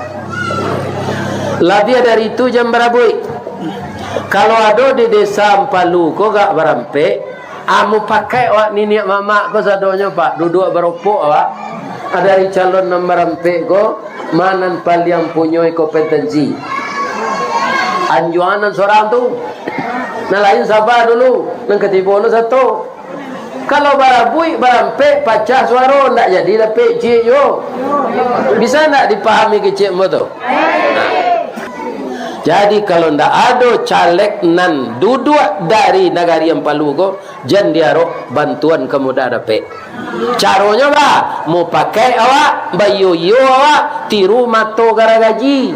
Labiah dari itu, jan barabuik. Kalau ado di Desa Ampalu ko gak barampek, ah, mupakaik awak niniak mamak ko sadonyo, Pak, duduak baropok awak. Ah, dari calon nan barampek ko, ma nan paliang punyoi kompetensi? Anjuang nan sorang tu. Nan lain saba dulu, nan katibo lo sato. Kalau barabuik, barampek, pacah suaro, ndak jadi dapek ciek juo. Bisa ndak dipahami kecek ambo tu? Nah. Jadi, kalau ndak ado caleg nan duduak dari Nagari Ampalu ko, jan diarok bantuan ka mudah dapek. Caronyo ba, mupakaik awak, baiyo-iyo awak, tiru mato garagaji.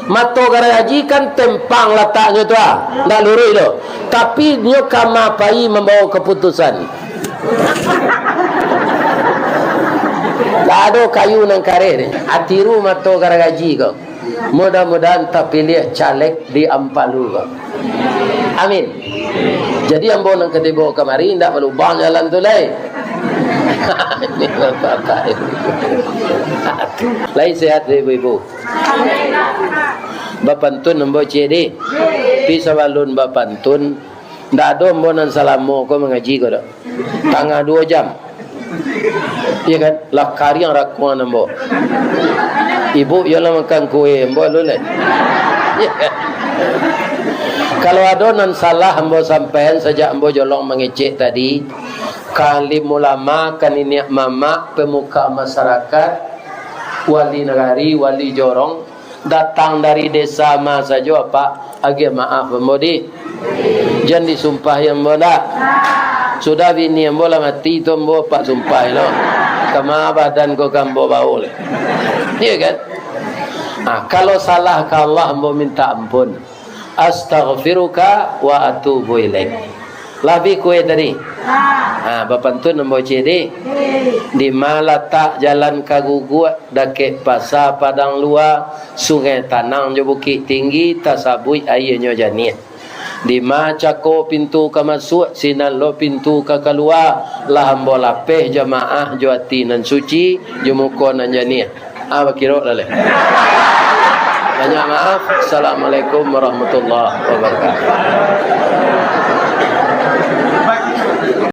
Mato garagaji kan tempang lataknyo tu ah, ndak luruih tu. Tapi nyo kama pai mambawa kaputusan. Ndak ado kayu nan kareh ni. Ah, tiru mato garagaji ko. Mudah-mudahan tapiliah caleg di Ampalu ko. Amin. Jadi ambo nan katibo kamari indak balubang jalan tu lai. Ini bapak-bapak ini. Lai sehat ibu-ibu. Bapantun ambo ciek di. Tapi sabalun bapantun, ndak ado ambo nan salamo ko mangaji ko dak. Tangah duo jam. Iyo kan? Lah kariang rakuang ambo. Ibu, iyo lah makan kue ambo lu lai. Iyo kan? Kalau ado nan salah ambo sampaian sajak ambo jolong mangecek tadi, ka alim ulama, ka niniak mamak, pemuka masyarakat, wali nagari, wali jorong, datang dari desa ma sajo, Apak, agiah maaf ambo di. Jan disumpahi ambo ndak. Sudah bini ambo lah mati tu ambo Apak sumpahi lo. Kama badan ko ka ambo bawo lai. Iyo kan? Ah, kalau salah ka Allah ambo minta ampun. Astaghfiruka wa atubu ilaik. Lah bi kue tadi? Ha, bapantun ambo ciek di. Di ma latak jalan ka Guguak, dakek Pasa Padang Lua, Sungai Tanang jo Bukik Tinggi, tasabuik aianyo janiah. Di ma cako pintu ka masuak, sinan lo pintu ka kalua, lah ambo lapeh jamaah jo ati nan suci, jo muko nan janiah. Ah, bakirok lah leh. Banyak maaf. Assalamualaikum warahmatullahi wabarakatuh.